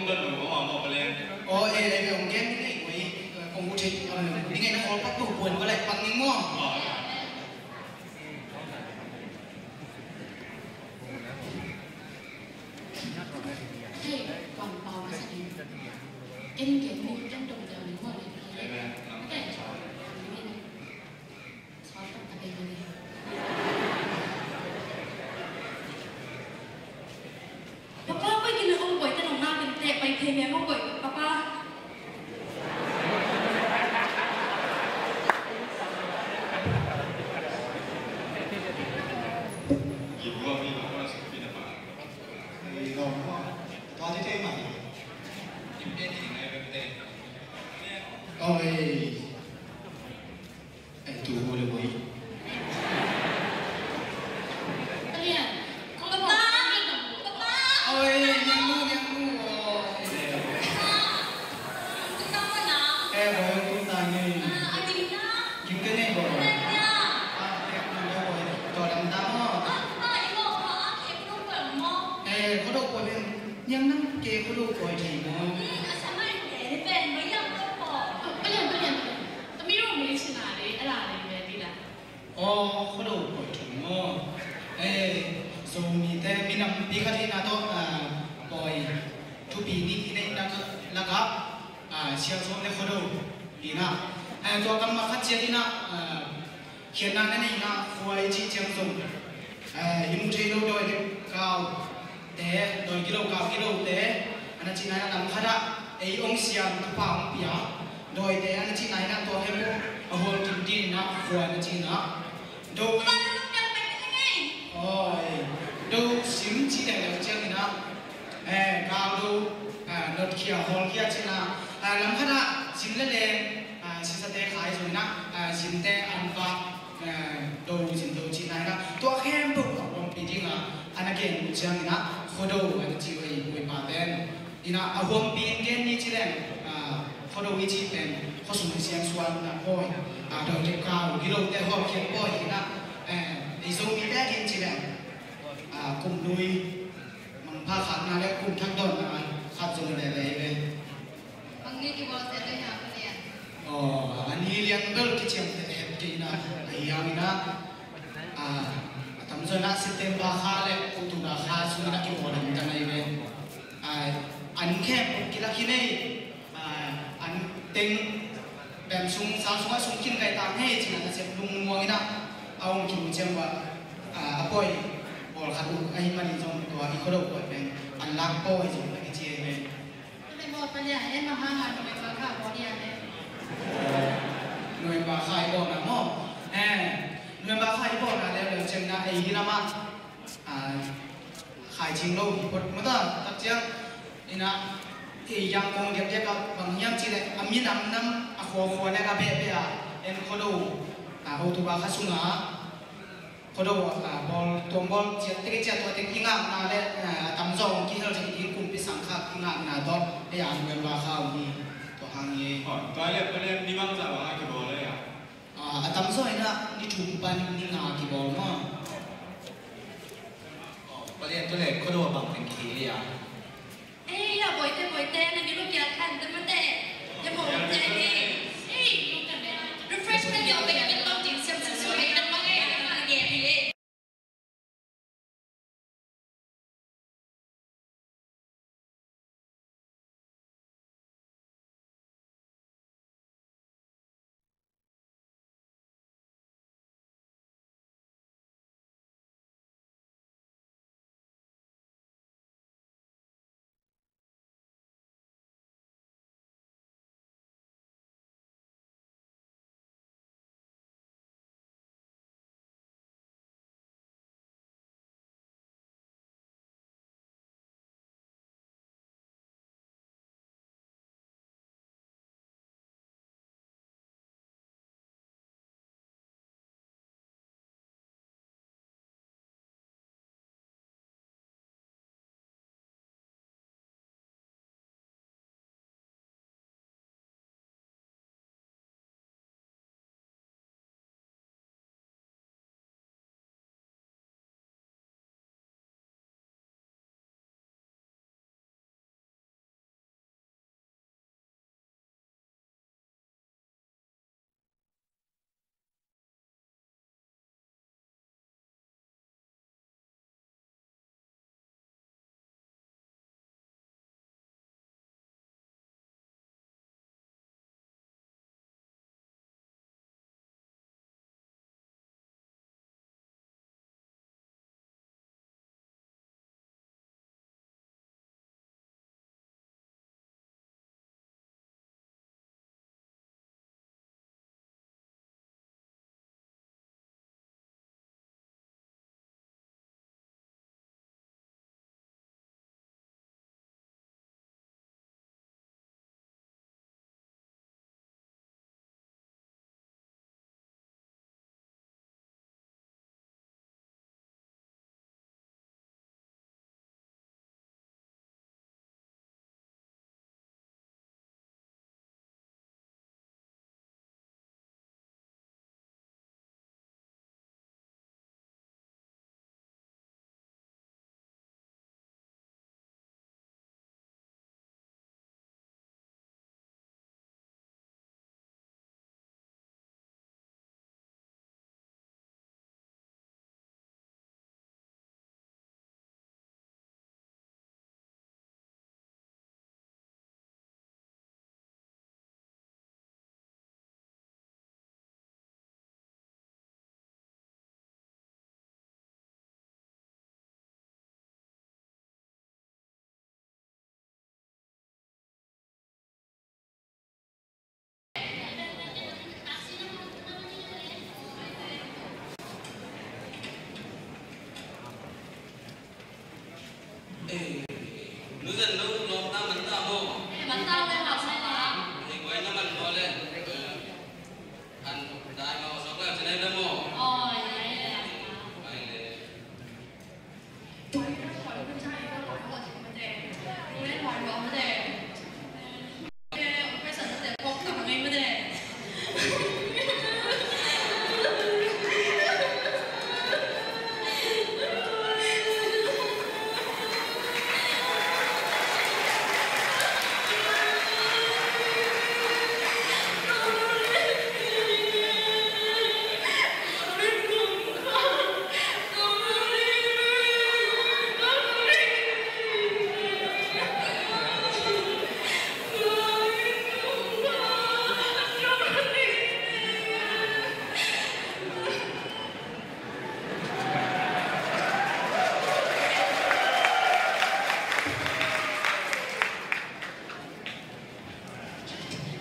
Aw, e, e, ong gen ni ngei koi, kong ut thei, ong ni ngei na khawl pak tu puan ko lai pak ning maw? Hei, kuan pau ka sa ni. Ken gen ni, ken dong dong ni maw lai. Amen. Papa, koi kin hong koi, te nong na kin te pai thei me hong koi, papa. Oi. Ai, tu hole boy. Palian. Papa. Papa. Oi, niang nu, niang nu. Oi. Papa. Tung ta mana? Eh, boy, tung ta ni. Ah, ading na. Kim ke ni boy. Papa. Ah, eh, mana boy? To dam ta mo. Ah, papa, imo pa, ah, ke pun boy mo. Eh, ko do boy ben. Niang nang ke ko do boy ni mo. Hmm, asa mai ke ni ben, boy yang ko po. Palian, palian. Tami rong mi sina le, ala le, be di la. Aw, Khuado pawi thu maw? Eh, Zomite minampi khat hihna tawh, ah, pawi thupi nih i neihna lakah, ah, Siangsawn le Khuado hi na. Eh, tua kammal khat ciat hi na, ah, khiatna na neihna khua i cih ciang zong, eh, i muh thei lo dawi le kau te, dawi gilo kau gilote, a na cihna in a lam khatah ei hong siam thupha hong pia dawite a na cihna in a tua hem uh a hual kim ding in a khua na cihna. Do, oi, do sim cih leuleu ciangin a, eh, kau do, eh, notkhia hawlkhia cihna, eh, lam khatah sim le leng, eh, sisate khai zong in a, eh, simte an vak, eh, do zin do cihna in a tua khempeuh a huampi ding a, a na gen uh ciangin a Khuado a na ci uh ei buaipa pen. In a, a huampi in gen ni ci leng, ah, Khuado i cih pen khuasung i siangsuanna pawi, ah, dawite kau gilote hawlkhiat pawi in a, eh, ei Zomite a ding ci leng, ah, kum nui mangpha khakna le kum thak dawnna khat zong lele hi ve. Bang ni kibawl te te hia ka lian. Aw, a ni lian bel kiciam te het kei na, ahi hangin a, a, a tamzaw in a September kha le October kha sungin a kibawl ding ta nai ve. A, an khempeuh kilak hi nei, a, an teng bem sung, sal sung a sung kin kai tang hei cin a nasep lungmuang in a, a hong kimu ciang ua, a, a pawi bawl khat uh ahi manin zong tua i Khuado pawi pen an lak pawi zong a kici ahi ve. November kha i bawlna maw? Eh, November kha i bawlna leuleu ciangin a ei hi lamah, ah, khai cing lo hi phot mata tak ciang in a ei Yangon diakdiak ah bang hiam cih leh a minam nam a khuakhua le a behbeh ah en Khuado, ah, October kha sungah Khuado, ah, bawl, tuam bawl ciat tek ciat tua tek i ngakna le, ah, a tamzaw kihel tek ding kumpi sangkhak i ngakna tawh ei a November kha uh hi tua hang hi. Tua le pale ni bangzah bang a kibawl le a? Ah, a tamzaw in a ni thum pan ni nga kibawl maw? Pale tu le Khuado bang pen kihi le a? Ei, ya boite, boite, na mi lu kia kan te mate. Ya mo te ni. Ei, lu kan de. Refresh te yo be ya lo ting siam su su ai tan ma ngai ma ge ni.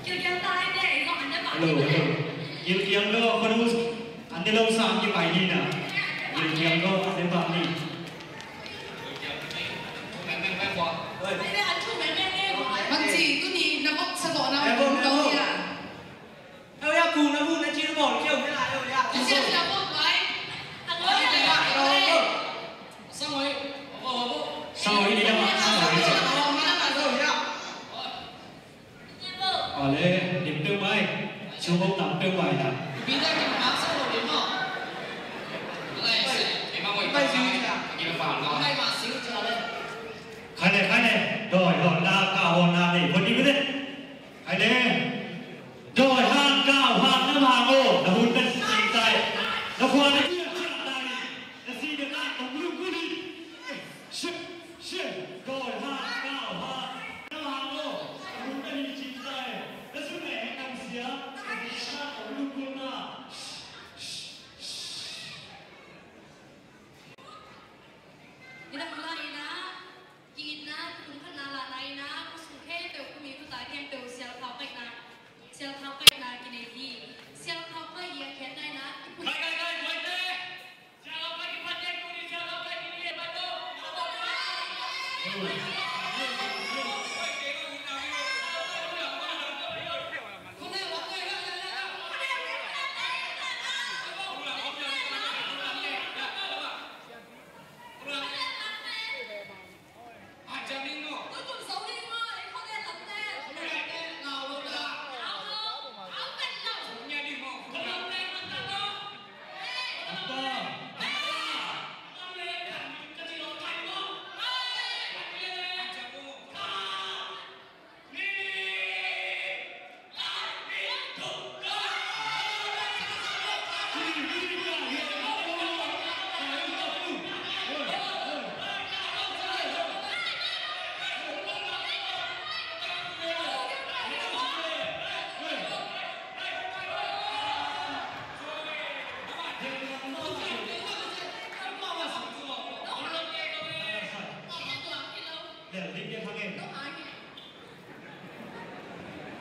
Hello, hello. Gilkiang lo, khuanu an ne lo sam kipai ni na. Gilkiang lo, an ne pah ni. Bangci, tuni na kop sa ko na. Hello, hello. Hello, ya, bu na bu na ci bo, ci bo, hello, ya. Sangoi, sangoi, ni dah, sangoi. Ale, dim peuh mai. Sungkop tam peuh mai na. Khai le, khai le. Doi hawlna, kau hawlna nei phot ding uh teh. Khai le. Doi hang, kau hang, nam hang aw. Na hun na cing tai. Na khua na ciah ciah tai. Na si na tai, kong luk luk hi. Shit, shit. Doi hang, kau hang, nam hang aw. Na hun na hi cing tai. Na sun na hek nam sia. Na si na tai, kong luk luk na. Nidang lai in ah, ki-itna, ki-tumkhatna lahna in ah, khuasung khempeuh, khuami khuata khempeuh, sialkhau paihna, sialkhau paihna kinei hi. Sialkhau paih i a khiatna in ah, i pum- Khai, khai, khai, khai te! Sialkhau paih kiphat te, tuni sialkhau paih kini e, paih to!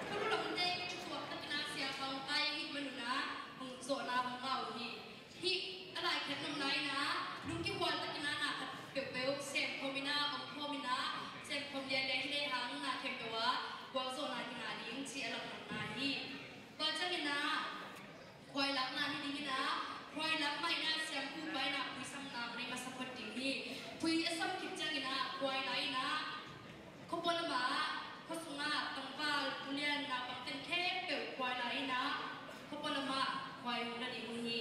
Khuanu lamte kituak takin ah sialkhau paih i hih manun ah hong zawhna hong ngah uh hi. Hih a laikhet nopna in ah lungkikhual takin ah na khat peuhpeuh semkhawm in ah omkhawm in ah semkhawm lialia hi lehang na khempeuh ah gualzawhna kingah ding cih a lamlahna hi. Tua ciangin ah khuailakna hi dingin ah, khuailak mah in ah siampupa in ah phuisamna nei masa phot ding hi. Phui a sam khit ciangin ah khuailak in ah khuapua lamah, khuasungah tangval, tulian, naupangten khempeuh khuailak in ah khuapua lamah khuai hong la ding uh hi.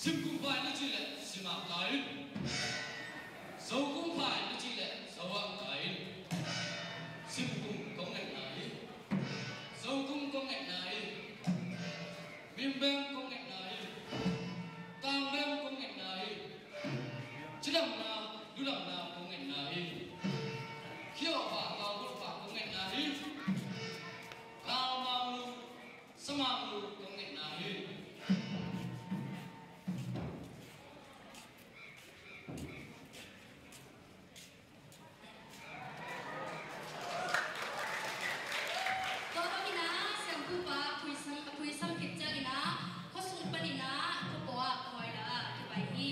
Simkum phai na cih leh simah kai in. Zokum phai na cih leh zoah kai in. Simkum kong ngetna hi. Zokum kong ngetna hi. Mimbem kong ngetna hi. Kangbem kong ngetna hi. Cidamna, ludamna kong ngetna hi. Khiawhpa, kaubulhpa kong ngetna hi. Kalmang lu, samang lu kong ngetna hi. Tua bangin ah siampupa phuisam, phuisam khit ciangin ah khuasung panin ah khuapua ah khuailak ah kipai hi.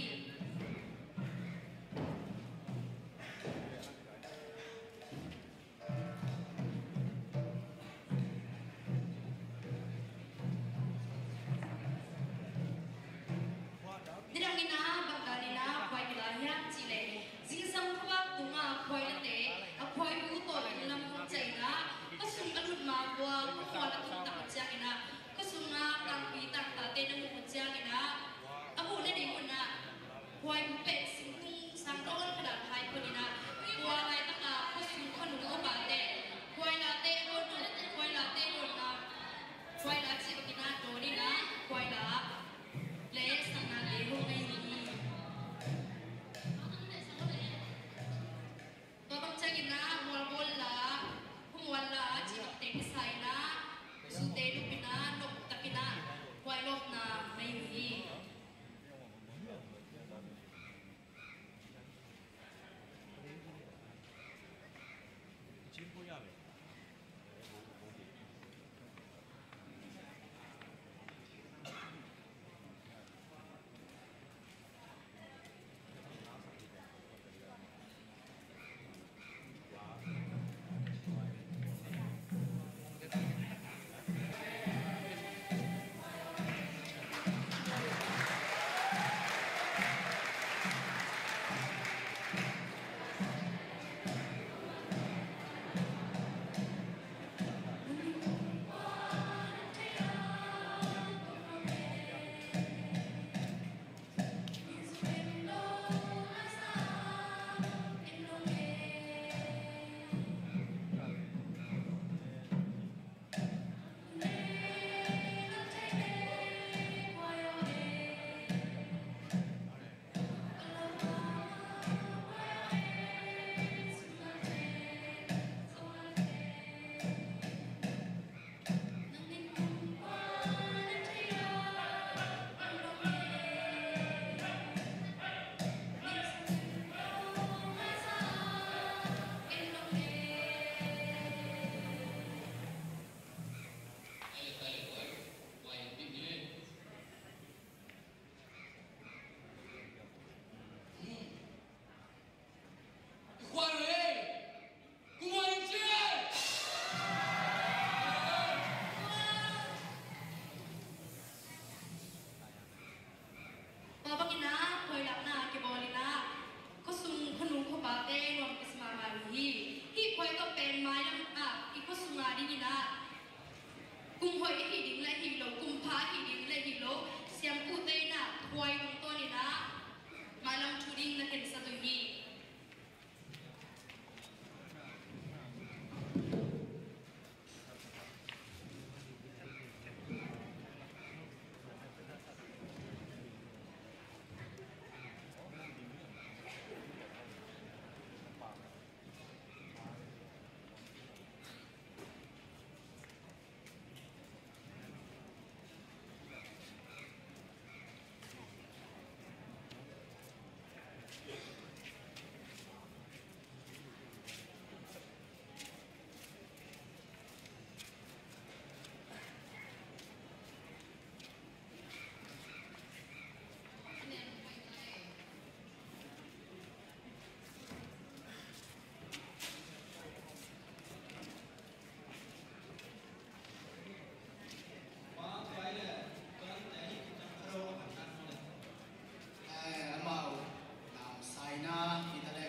Hi ta le,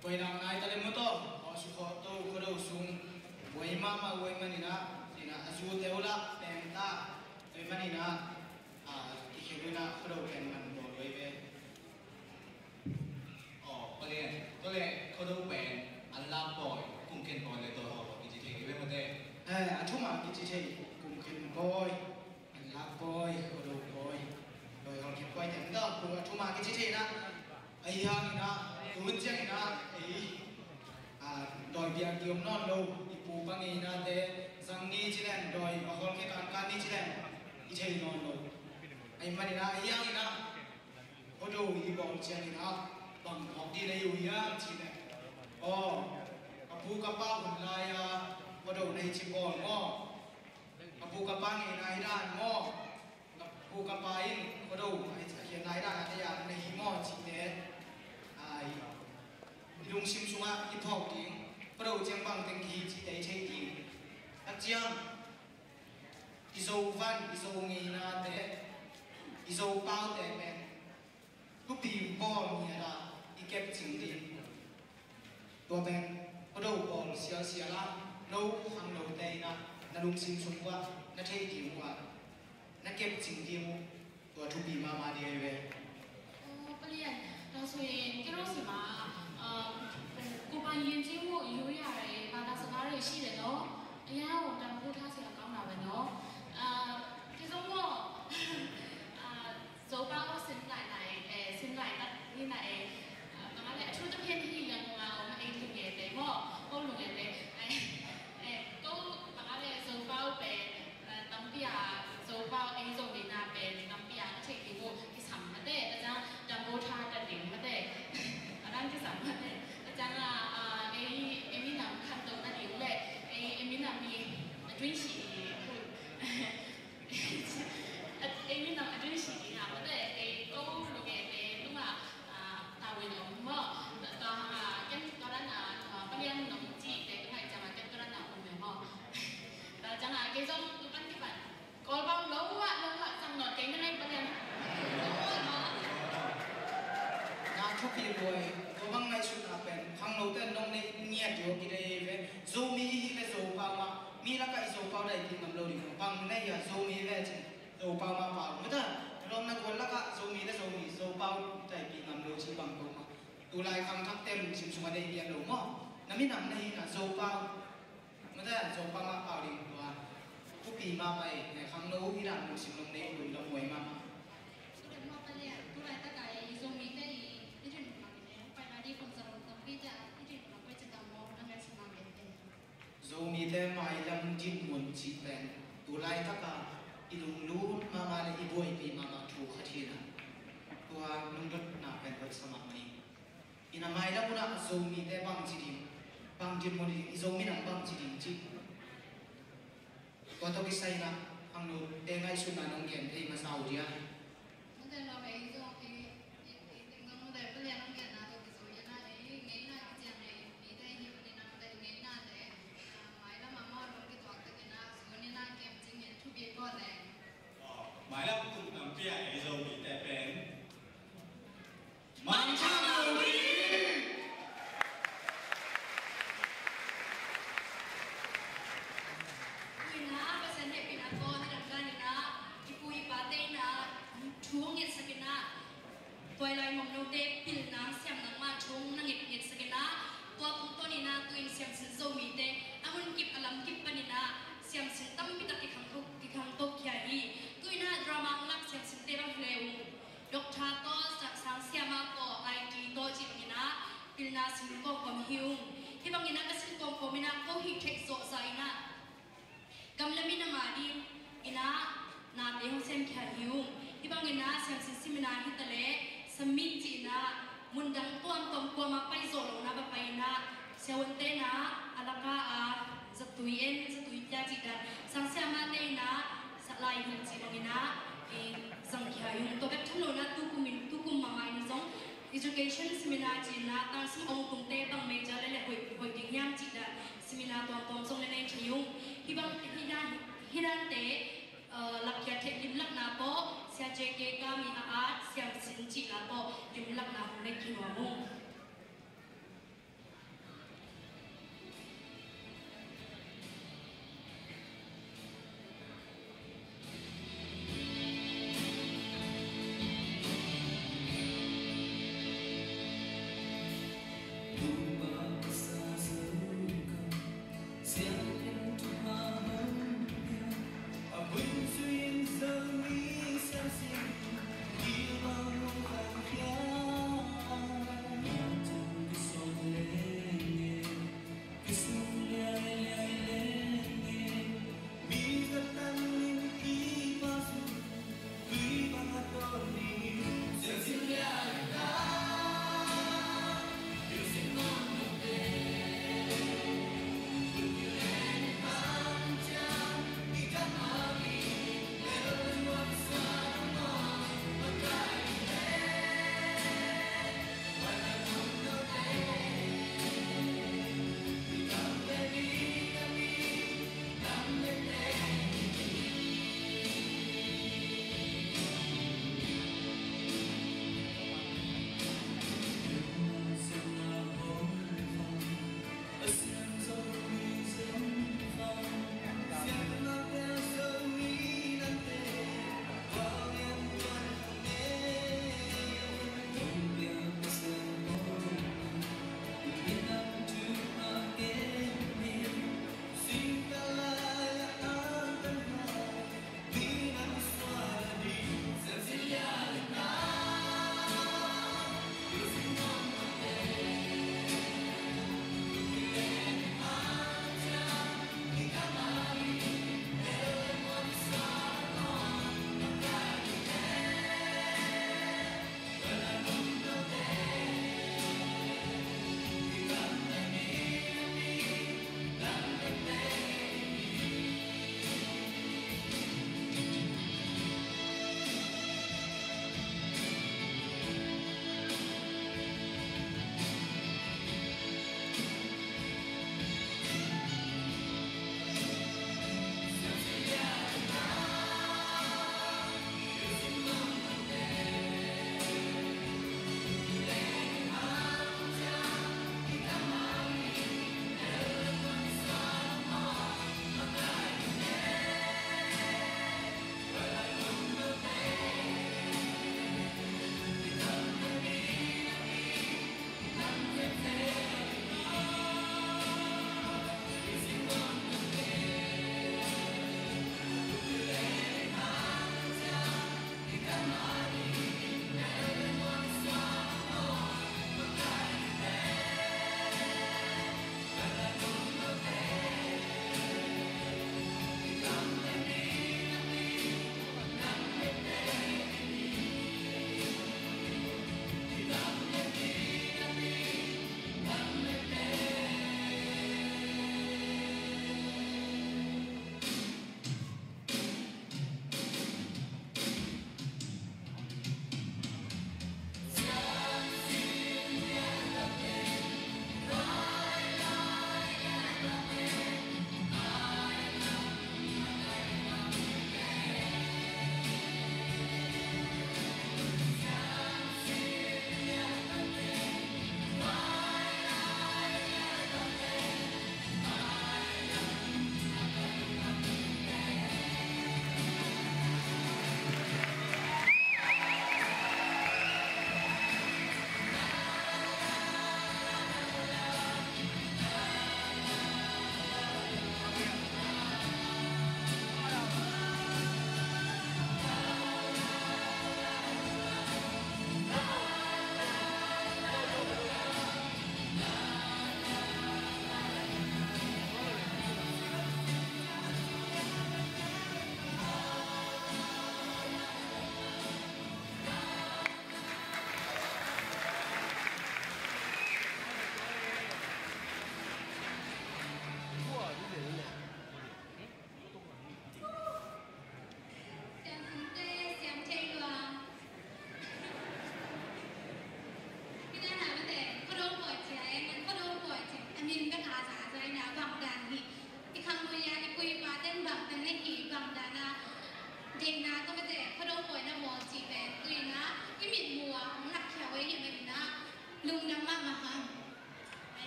buai nang nai ta le mu taw, aw su kho to kho do sung, buai mama buai maninah, sinah a zu teu lah peng ta, buai maninah, a, i khe buai na kho do peng man bawl buai ve. Aw, palian, to le kho do peng an lak bawl, kum khen bawl le to haw kici thei ve mate. Eh, a thuma kici thei, kum khen bawl. An lak bawi, khuado bawi, bawi hong kip bawi teng dawh, khuado a thuma kici thei na. Ahi hangin ah, tuhun ciangin ah, ei, a, dawi biak i om nawn lo, i pu pa ngeina te, zang ni ci leng, dawi a hawl khe kan kan ni ci leng, i thei nawn lo. Ahi manin ah, ahi hangin ah, khuado i bawl ciangin ah, bang phawk dih lei uh hiam ci leng. Aw, a pu ka pa hun lai a, khuado na hi ci bawl maw? Ka pu ka pa ngeina hi dan maw? Ka pu ka pa in khuado a khiatna hi dan a tei a na hi maw cihte, a, i lungsim sungah i phawk ding, khuado ciang bang teng kihi cihte i theih ding. A ciang i Zo van, i Zo ngeinate, i Zo paute pen thupi bawl ngiat a i kepcing ding. Tua pen khuado bawl sialsial a, no khangnote in ah na lungsim sung uh ah na theih ding uh ah na kepcing ding uh, tua thupi mahmah ding ahi ve. Aw, palian, tua sui kero sima, um, kupan yin cing uh yu ya re, ba da sa ba re shi de no. Ya, wang dan bu tha si la kang na ve no. Uh, kizong mo. Uh, Zopau sin lailai, eh, sin laitak ni na, eh, ah, bang a le a thu tapian hi Yangon a om, eh, lungete maw, ko lungete, eh, eh, ko bang a le Zopau pen, eh, tampi a, Zopau, eh, Zomi na pen tampi a ka theih ding uh kisam mate, ta ciang dambo tha ta ding mate, a dan kisam mate, ta ciang a, ah, eh, eh, minam khanto na ding le, eh, eh, minam mi, a tuin si, Ei minam a dun si ding a, mate, ei ko lungete nungah, ah, tawin om maw. Tua hangah ken tua dan a, ah, palian nong cihte ka ngaih ciangah ken tua dan a om maw. Tua ciangah kei zong tu pan kipan Kawlbau lo ah, lo ah sang nawn kei na ngaih palian. Na thupi buai. Tua bang ngaihsutna pen khangnote nong neih ngiat ding uh kidei ve. Zomi i hih le Zopau mah, mi lakah i Zopau daihpih ngam lo ding uh. Bang na hia Zomi ve cin. Zopau mah pau. Mata, lawmna gual lakah Zomi le Zomi, Zopau daihpih ngam lo ci bang ko mah. Tulai khangthakte lungsim sungah deih pian lo maw. Na minam na hihna Zopau. Mata, Zopau mah pau ding tua. Thupi mahmah ei, ne khangno uh hi dan lungsim nong nei uh lungdam huai mahmah. Tulai takah ei Zomite i, i rin mah i ne, pai lai di kum zang tampi te a, i rin mah pai cin tam maw, na ngaihsutna bente. Zomite mailam dinmun cih pen tulaitak a i lunglut mahmah le i buaipih mahmah thu khat hi a, tua lungdamna pen hoih sa mahmah hi. Ina mailam hun ah Zomite bangci ding, bang dinmun ding, i Zomi nam bangci ding cih, tua tawh kisai in ah khangnote ngaihsutna nong gen thei masa uh dia? Mate lo ei zong ei, ei, ei teng zong mate Palian hong genna tawh kizo hi a, ei ngeina kician ei mite hi manin a mate ngeina te, ah, mailam a maw lung kituak takin a zu nin a kemcing in thupi ko le. Mailam kum tampi a ei Zomite pen mangthang lo ding. Tuina Pasian hehpihna tawh nidang danin ah i pu i pate in ah thu hong ngetsak in ah, tuailai mawngnote pilna siam nangmah thu hong na nget ngetsak in ah, tua tungtawn in ah tuin siamsin Zomite a hun kip a lam kip panin ah siamsin tampi tak kikhang thok, kikhang thok khia hi. Tuin ah drama hong lak siamsinte bang hi le ung. Doctor tawh, sa-, sang siama tawh, I T tawh cih bangin ah pilna sin kawmkawm hi ung. Hih bangin ah ka sin kawmkawm in ah ko hih theih zawh zah in ah gam le minam a dingin ah nate hong semkhia hi ung. Hih bangin ah siamsin seminar hi ta leh summit cih in ah mundang tuamtuam kuamah pai zawh lohna va pai in ah siavuante in ah a laka a zatui en, zatui pia cih dan, sang siamate in ah sa lai hun cih bangin ah, eh, zangkhia hi ung. Tua bek tham lo in ah tukum in, tukum mama in zong education seminar cih in ah tangsim ong tungte bang major le le hoih, hoih ding hiam cih dan seminar tuamtuam zong le nei thei ung. Hih bang, hih dan, hih dante, eh, lakkhiat theih limlakna tawh Sia J K Kami a at siamsin cihna tawh limlakna hong nei khin nuam ung.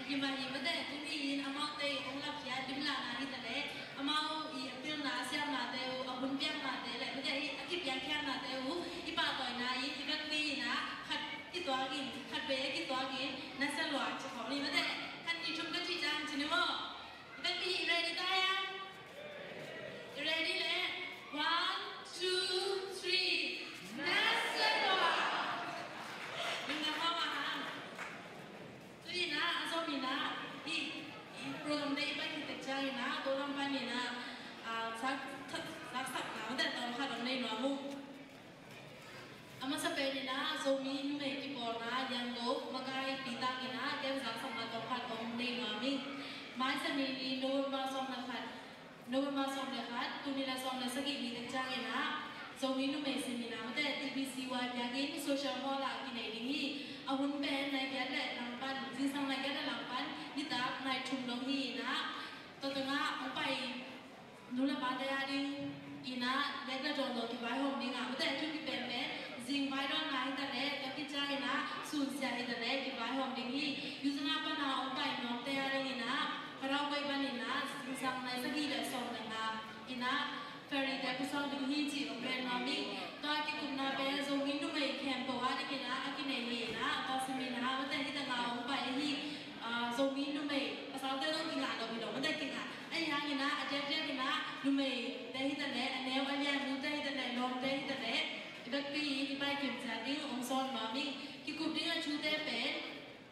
Hi mah hi mate, tuni in amaute i hong lapkhiat limlahna hi ta leh, amau i a pilna a siamnate uh, a hun piaknate le mate i a kipiakkhiatnate uh i pahtawina i i vekpi in ah khat kituak in, khat vei a kituak in na sa lua ci khawm ni mate. Khat ni thum ka cih ciang ci ni maw? I vekpi i ready ta hiam? I ready le? One, two, three. Na sa lua. Ning na hawm a hang. Tu in ah a zom in ah i, i program te i pai khit tek ciang in ah, tua lam pan in ah, ah, sak, sak, sak, sakna mate tawm khat om nei nuam uh. A masa pen in ah Zomi numei kipawlna Yangon makaih pitak in ah ken zaksakna tawm khat om nei nuam ing. Mai Sani ni November sawm le khat, November sawm le khat, tul nih le sawm le sagih ni tek ciang in ah Zomi numei seminar mate T B C Y biakinn social hall ah kinei ding hi. A hun pen nai giat le lang pan, zingsang nai giat le lang pan nitak nai thum dong hi in ah, tua tengah hong pai nu le pate a ding in ah lek le dawn tawh kivaihawm ding a, mate a thupi pen pen zing vaidawnna hi ta leh, tua khit ciang in ah sunsia hi ta leh kivaihawm ding hi. Yuzana pan a hong pai nuamte a ding in ah, Kharau Bai pan in ah zingsang nai sagih le sawm le nga in ah ferry te pusuak ding hi cih hong gen nuam ing. Tua kikupna pen Zomi numei khempeuh a ding in ah a kinei hi in ah, tua seminar mate hi ta nga hong pai hi. Ah, Zomi numei, pasalte zong kingah lo hi lo, mate kingah. Ahi hangin ah, a diakdiak in ah, numeite hi ta leh, a neu a lian nute hi ta leh, lawmte hi ta leh, i vekpi in i pai kim ciat ding hong sawl nuam ing. Kikup ding a thute pen,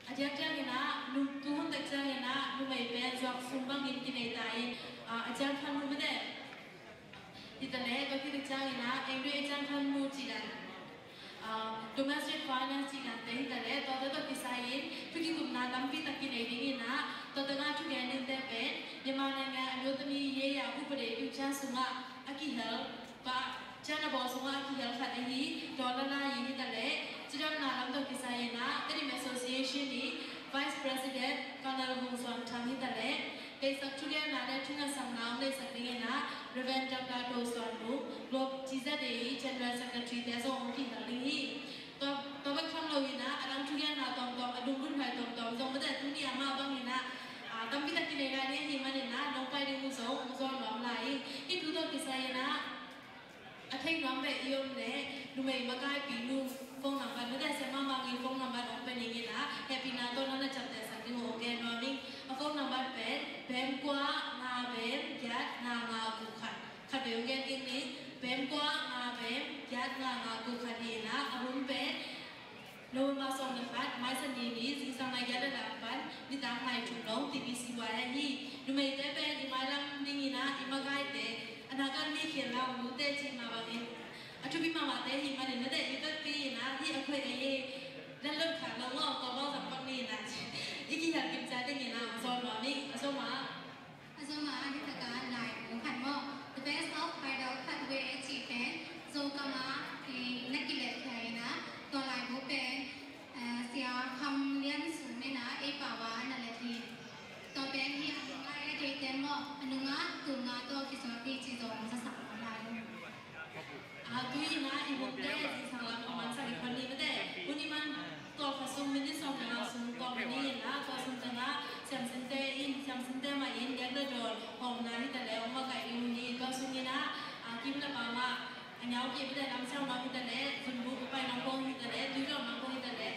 a diakdiak in ah, nu, tu hun tek ciang in ah, numei pen zuak sum bangin kinei ta in, ah, a ciang khan nu mate hi ta leh, tua khit tek ciang in ah, English a ciang khan nu cih dan, ah, domestic finance cih dante hi ta leh, tuate tawh kisai in thu kikupna tampi tak kinei ding in ah, tua tengah thugen dingte pen Myanmar နိုင်ငံအမျိုးသမီးရေးရာဥပဒေပြုချက် sungah a kihel, pa, ချက် a bawl sungah a kihel khat ahi Daw La Lai hi ta leh, cidamna lam tawh kisai in ah Tedim Association i Vice President Colonel Vung Suan Thang hi ta leh, deihsak thugenna le thungatsakna hong deihsak ding in ah Reverend Doctor To Suan Lung, Globe T Z A i General Secretary te zong hong kihel ding hi. Tua, tua bek tham lo in ah, a dang thugenna tuamtuam, a dunggun hai tuamtuam zong mate tuni a mah bang in ah, ah, tampi tak kinei lai ding ahih man in ah, nong pai ding uh zong hong zawn nuam lai ing. Hih thu tawh kisai in ah, a theih nuam beh i om leh, numei makaipi nu phone number, mate siamah Mang i phone number hong pia ning in ah, hehpihna tawh na na ciamtehsak ding uh hong gen nuam ing. A phone number pen, bem kua nga bem giat nga nga guk khat. Khat vei hong gen kik ning, bem kua nga bem giat nga nga guk khat hi in ah, a hun pen November sawm le khat, Mai Sani ni, zingsang nai giat le lang pan nitak nai thum dong T B C Y ah hi. Numeite pen i mailam ding in ah, i makaite, a nakan mi khial lau nute cih mah bangin, a thupi mahmahte hi manin mate i vekpi in ah, hi a khoi a ye, lalot khat lo ngawh kawbau zang pak ni in ah, i kihel kim ciat ding in ah, a zawn nuam ing, a zawn mah. A zawn mah a hi taka laibu khat maw, The Best of Idol Khat Ve a cih pen Zokam ah, eh, na kilehkhia in ah, tua laibu pen, eh, Sia Kham Lian Sum in ah ei pau ah na let hi. Tua pen hi a nung ah a deihte maw, a nung ah tul nga tawh kisuak hi cih zong zasak lai. Ah, tu in ah i hunte zingsang lam a mansak i khon ni mate. Hun i man tua kha sung minute sawm le nga sung tua man ni in ah, tua sung teng ah siamsinte in, siamsinte mah in, gek le dawn hawmna hi ta leh hong makaih ding hun hi. Tua sung in ah, ah, kim le pam ah a ngiau kip hi ta leh, lam siau nuam hi ta leh, zunbuk pai nuam khong hi ta leh, tui dawn nuam khong hi ta leh,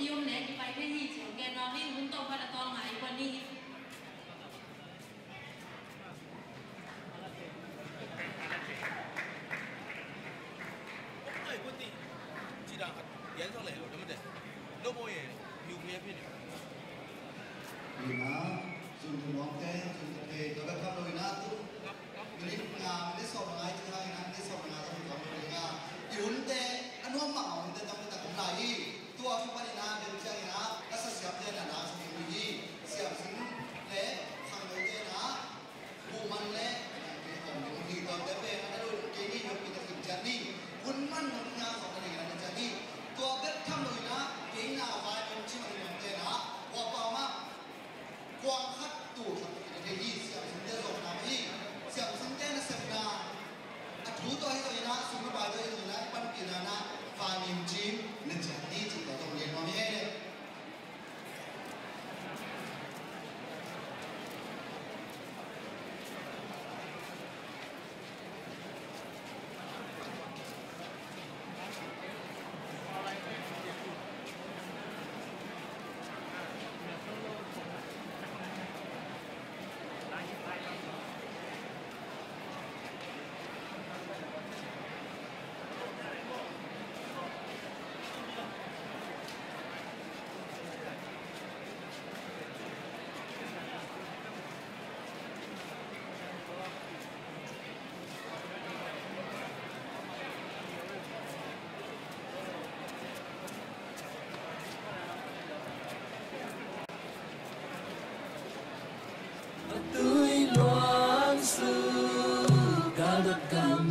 i om leh kipai thei hi ci hong gen nuam ing. Hun tawh pat a tawlnga i khon ni. Ina, zun thum lawngte, zun thum thei, tua bek tham lo ina tu. Minute nga, minute sawm nga i ci hang ina, minute sawm nga zong zong lo ina. I hunte, a nuam mah hunte tam tak om lai hi. Tua kipan ina, bel ciang ina, ka sa siamte na na sa ding hi. Siamsin le khangnote na buh man le, kei hawm ding hi. Tuate pen a na lut kei ni, noppi tak kim ciat ni. Hun man nong nia sawm na ding a na ciat ni. Tua bek tham lo ina, kei na vai nong ci man nong te na, ua pa ma, kuang khat tu khat na thei hi. Siamsinte zawhna hi. Siamsinte na sepna, a thu tawh hi lo ina, sum le pai tawh hi lo ina, i panpihna na, vai nim cim na ciat ni, cih tawh tong lian mawk hi. Tui luang su ka dot kam